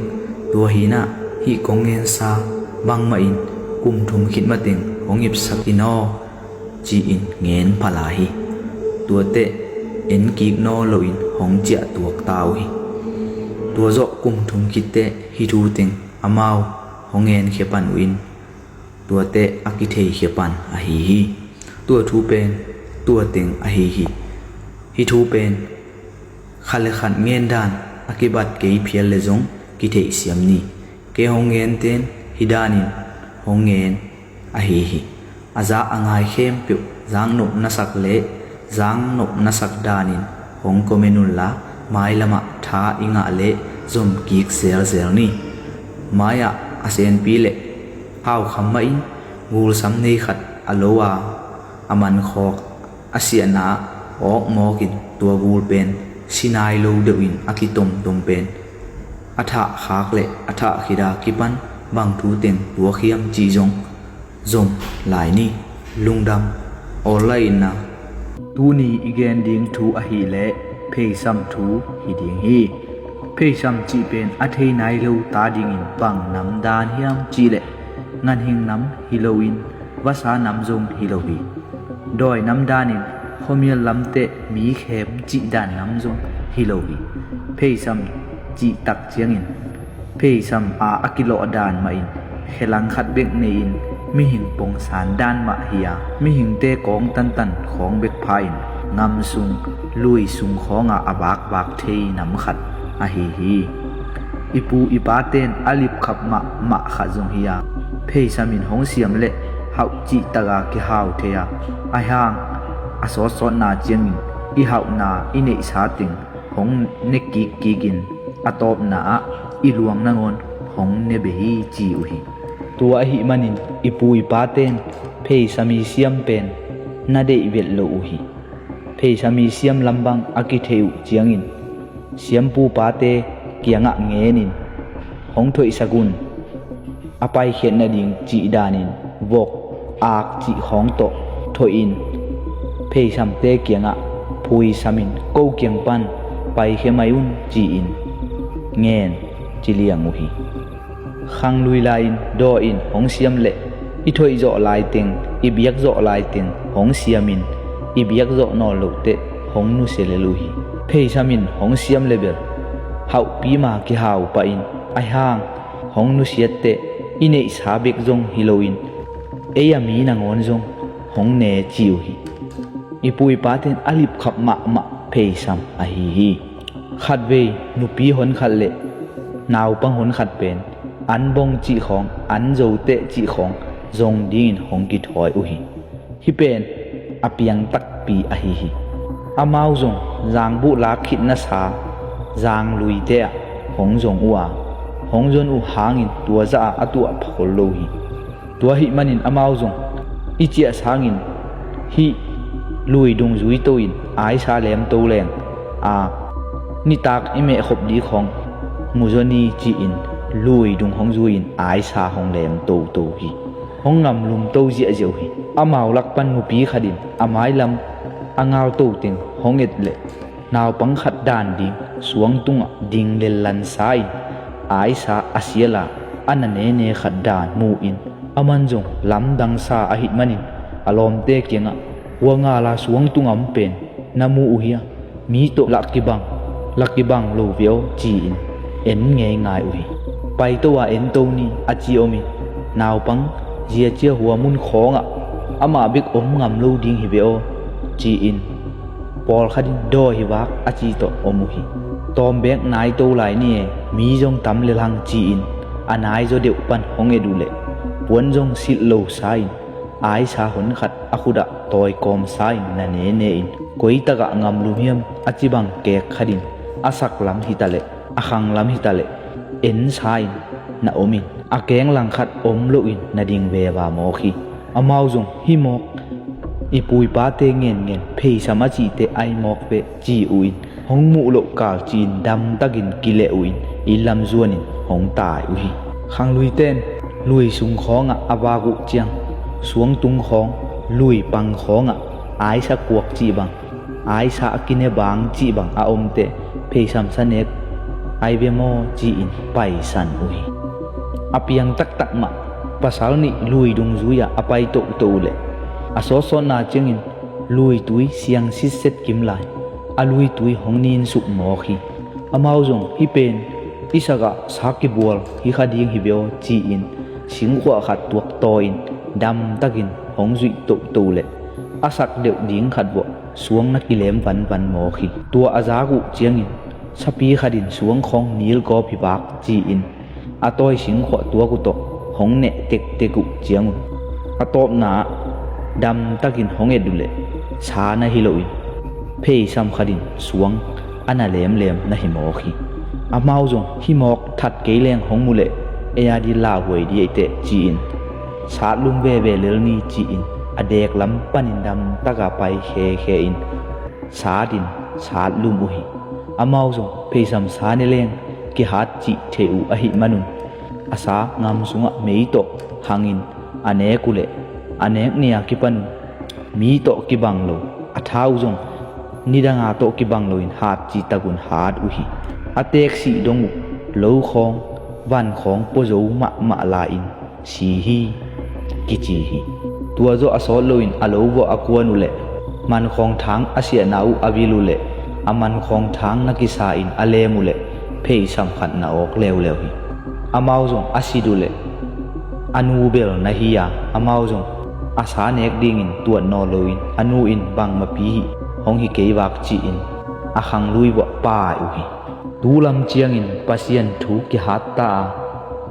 Tua hi-in ah hih kong ngensa bangmah in kum thum khit mateng hong ipsak in aw," ci-in ngen phala hi. Tua teh en kik nawn loin hong ciah tuak ta uh hi. Tua zawh kum thum khit teh hih thu teng amau hong ngen khia pan uh in, tua teh a kithei khia pan ahi hi. Tua thu pen tua teng ahi hi. Hih thu pen khat le khat ngen dan a kibat kei phial le zong kitheih siam ni. Kei hong ngen ten hih danin hong ngen ahi hi. A za a ngai khempeuh zak nop na sak le zak nop na sak danin hong comment unla, mailamah tha i ngah leh zom kik zelzel ni. Mai-ah a senpi le Hau Kham mah in gulsam nei khat a lo a, a mankhawk a siahna ah awk mawkin tua gul pen si nai lo deuhin a kitomtom pen a thah khak le a thah khit a kipan bang thu teng tuak hiam cih zong zom lai ni. Lungdam. Awl lai-in ah, tuni i gen ding thu ahih leh pheisam thu hi ding hi. Pheisam cih pen a thei nai lo ta dingin bang nam dan hiam cih leh ganhing nam hi loin vasa nam zong hi lo hi. Dawi nam danin khuamial lamteh mi khem cih dan nam zong hi lo hi. Pheisam cih tak ciangin Pheisam a a kilawh dan mahin khelang khat bek nei-in mihing pongsan dan mah hi a, mihingte kawng tantan khawng bek pha-in ngam sung, lui sung khawngah a vakvak thei nam khat ahi hi. I pu i paten a lipkhap mahmah khat zong hi a, pheisam in hong siam le hauh cihtak a kihau thei a, ahi hang a sawtsawtna ciangin i hauhna i neihsa teng hong ne kikkikin a tawpna ah i luang nangawn hong ne beh hi ci uh hi. Tua ahih manin i pu i paten pheisam i siam pen na deih vet lo uh hi. Pheisam i siam lam bang a kithei uh ciangin siampu pate kiangah ngenin hong thoihsak un. A paikhiat nading cih danin vok, ak cih khawng tawh thoihin pheisamte kiangah phuisamin ko kiang pan paikhia mai un ci-in ngen ci liang uh hi. Khanglui lai-in daw-in hong siam leh i thoih zawh laiteng, i biak zawh laiteng hong siamin i biak zawh nawn lohteh hong nusia lel uh hi. Pheisam in hong siam le bel hauhpi ma kihau pahin, ahi hang hong nusiatteh i neihsa bek zong hi loin ei a mi nangawn zong hong ne ci uh hi. I pu i paten a lipkhap mahmah pheisam ahi hi. Khatvei nupi honkhat le naupang honkhat pen an bong cih khawng, an zoteh cih khawng zong dingin hong kithawi uh hi. Hih pen a piang takpi ahi hi. Amau zong zangbuh lak khitna sa zangluite ah hong zong uh a, hong zon uh hangin tua zah a a tuah pha khol lo hi. Tua ahih manin amau zong i ciah sangin hih lui dungzui to-in aisa lemto leng a, nitak i mehkhop ding khawng mu zaw ni ci-in lui dung hong zui-in aisa hong lemtoto hi. Hong ngamlumto ziahziah uh hi. Amau lak pan nupi khatin a mailam a ngalto teng hong et leh naupang khat dan ding suang tungah ding lellansa in aisa a siala a na nene khat dan mu-in, aman zong lamdang sa ahih manin a lawmte kiangah, "Hua ngala suang tungah om pen na mu uh hia? Mi tawh lah kibang, lah kibang lo ve aw," ci-in en ngeingai uh hi. "Paito a ento ni," a ci omin, "Naupang ziacia hua mun khawngah amah bek om ngam lo ding hi ve aw," ci-in pawlkhatin daw hi vak a ci tawh om uh hi. "Tawm beek naito lai ni e, mi zong tam lel hang," ci-in a naizaw deuh pan hong et uh leh puan zong silh lo sa-in aisa honkhat a khutah tawikawm sa-in na nene-in, "Koitakah ngamlum hiam?" a ci bang kek khatin a saklam hitaleh, a khanglam hitaleh en sa-in na omin, a keng langkhat om loin na ding veva mawk hi. Amau zong, "Hih mawk i pu i pate ngenngen pheisam a cihte ai mawk ve," ci uh in, hong muh loh kal ci-in damtakin kileh uh in, inn lam zuanin hong tai uh hi. Khangluite in lui sung khawngah a vak uh ciang suang tung khawng, lui pang khawngah aisa kuak cih bang, aisa a kine bang cih bang a omteh pheisam sa nek ai ve maw ci-in paisan uh hi. A piang taktak mah pasal nih lui dungzui-ah a pai tohtoh uh leh a sawtsawtna ciangin lui tui siang sitset kim lai, a lui tui hong ninsuk mawk hi. Amau zong, "Hih pen i sakah sa kibual hi kha ding hi ve aw," ci-in singkhuah khat tuak tawi-in damtakin hong zuih tohtoh uh leh a sak deuh ding khat vuah suang na kilem vanvan mawk hi. Tua a zak uh ciangin sapi khatin suang khawng nilgawp hi vak ci-in a tawi singkhuah tuak uh tawh hong neh tektek uh ciangun, a tawpna ah damtakin hong et uh leh sa na hi loin pheisam khatin suang a na lemlem na hi mawk hi. Amau zong, "Hih mawk that kei leng hong mu leh ei a ding lauhuai ding ei teh," ci-in, "Satlum veve lel ni," ci-in a dek lam panin damtaka pai khekhe-in satin satlum uh hi. Amau zong pheisam sa ne leng kihat cih thei uh ahih manun a sa ngam sungah mei tawh hangin a nek uh leh a nek ni-a kipanun mi tawh kibang lo, a tha uh zong nidanga tawh kibang loin hat cihtakun hat uh hi. A teeksih dong uh lo khawng, van khawng puazo mahmah lai-in si hi kici hi. Tua zawh a sawt loin a lo vuah a kuan uh leh mankhawng thang a siahna uh a vil uh leh a mankhawng thang na kisa-in a lem uh leh pheisam khat na awk leuleu hi. Amau zong a sit uh leh a nu bel na hi a, amau zong a sa nek dingin tuat nawn loin a nu in bangmapi hih hong hi kei vak ci-in a khang lui vuah pai uh hi. Tu lam ciangin Pasian thu kihat ta a,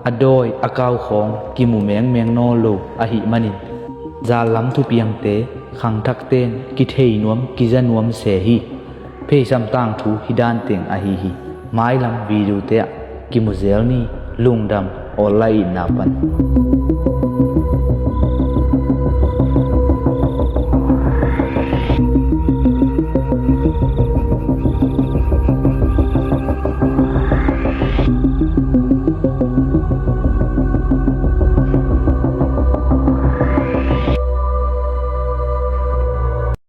a dawi a kau khawng kimu mengmeng nawn lo ahih manin zallam thupiangte khangthakten kithei nuam kiza nuam se hi. Pheisam tangthu hi dan teng ahi hi. Mailam video te ah kimu zel ni. Lungdam, awl la itna pan.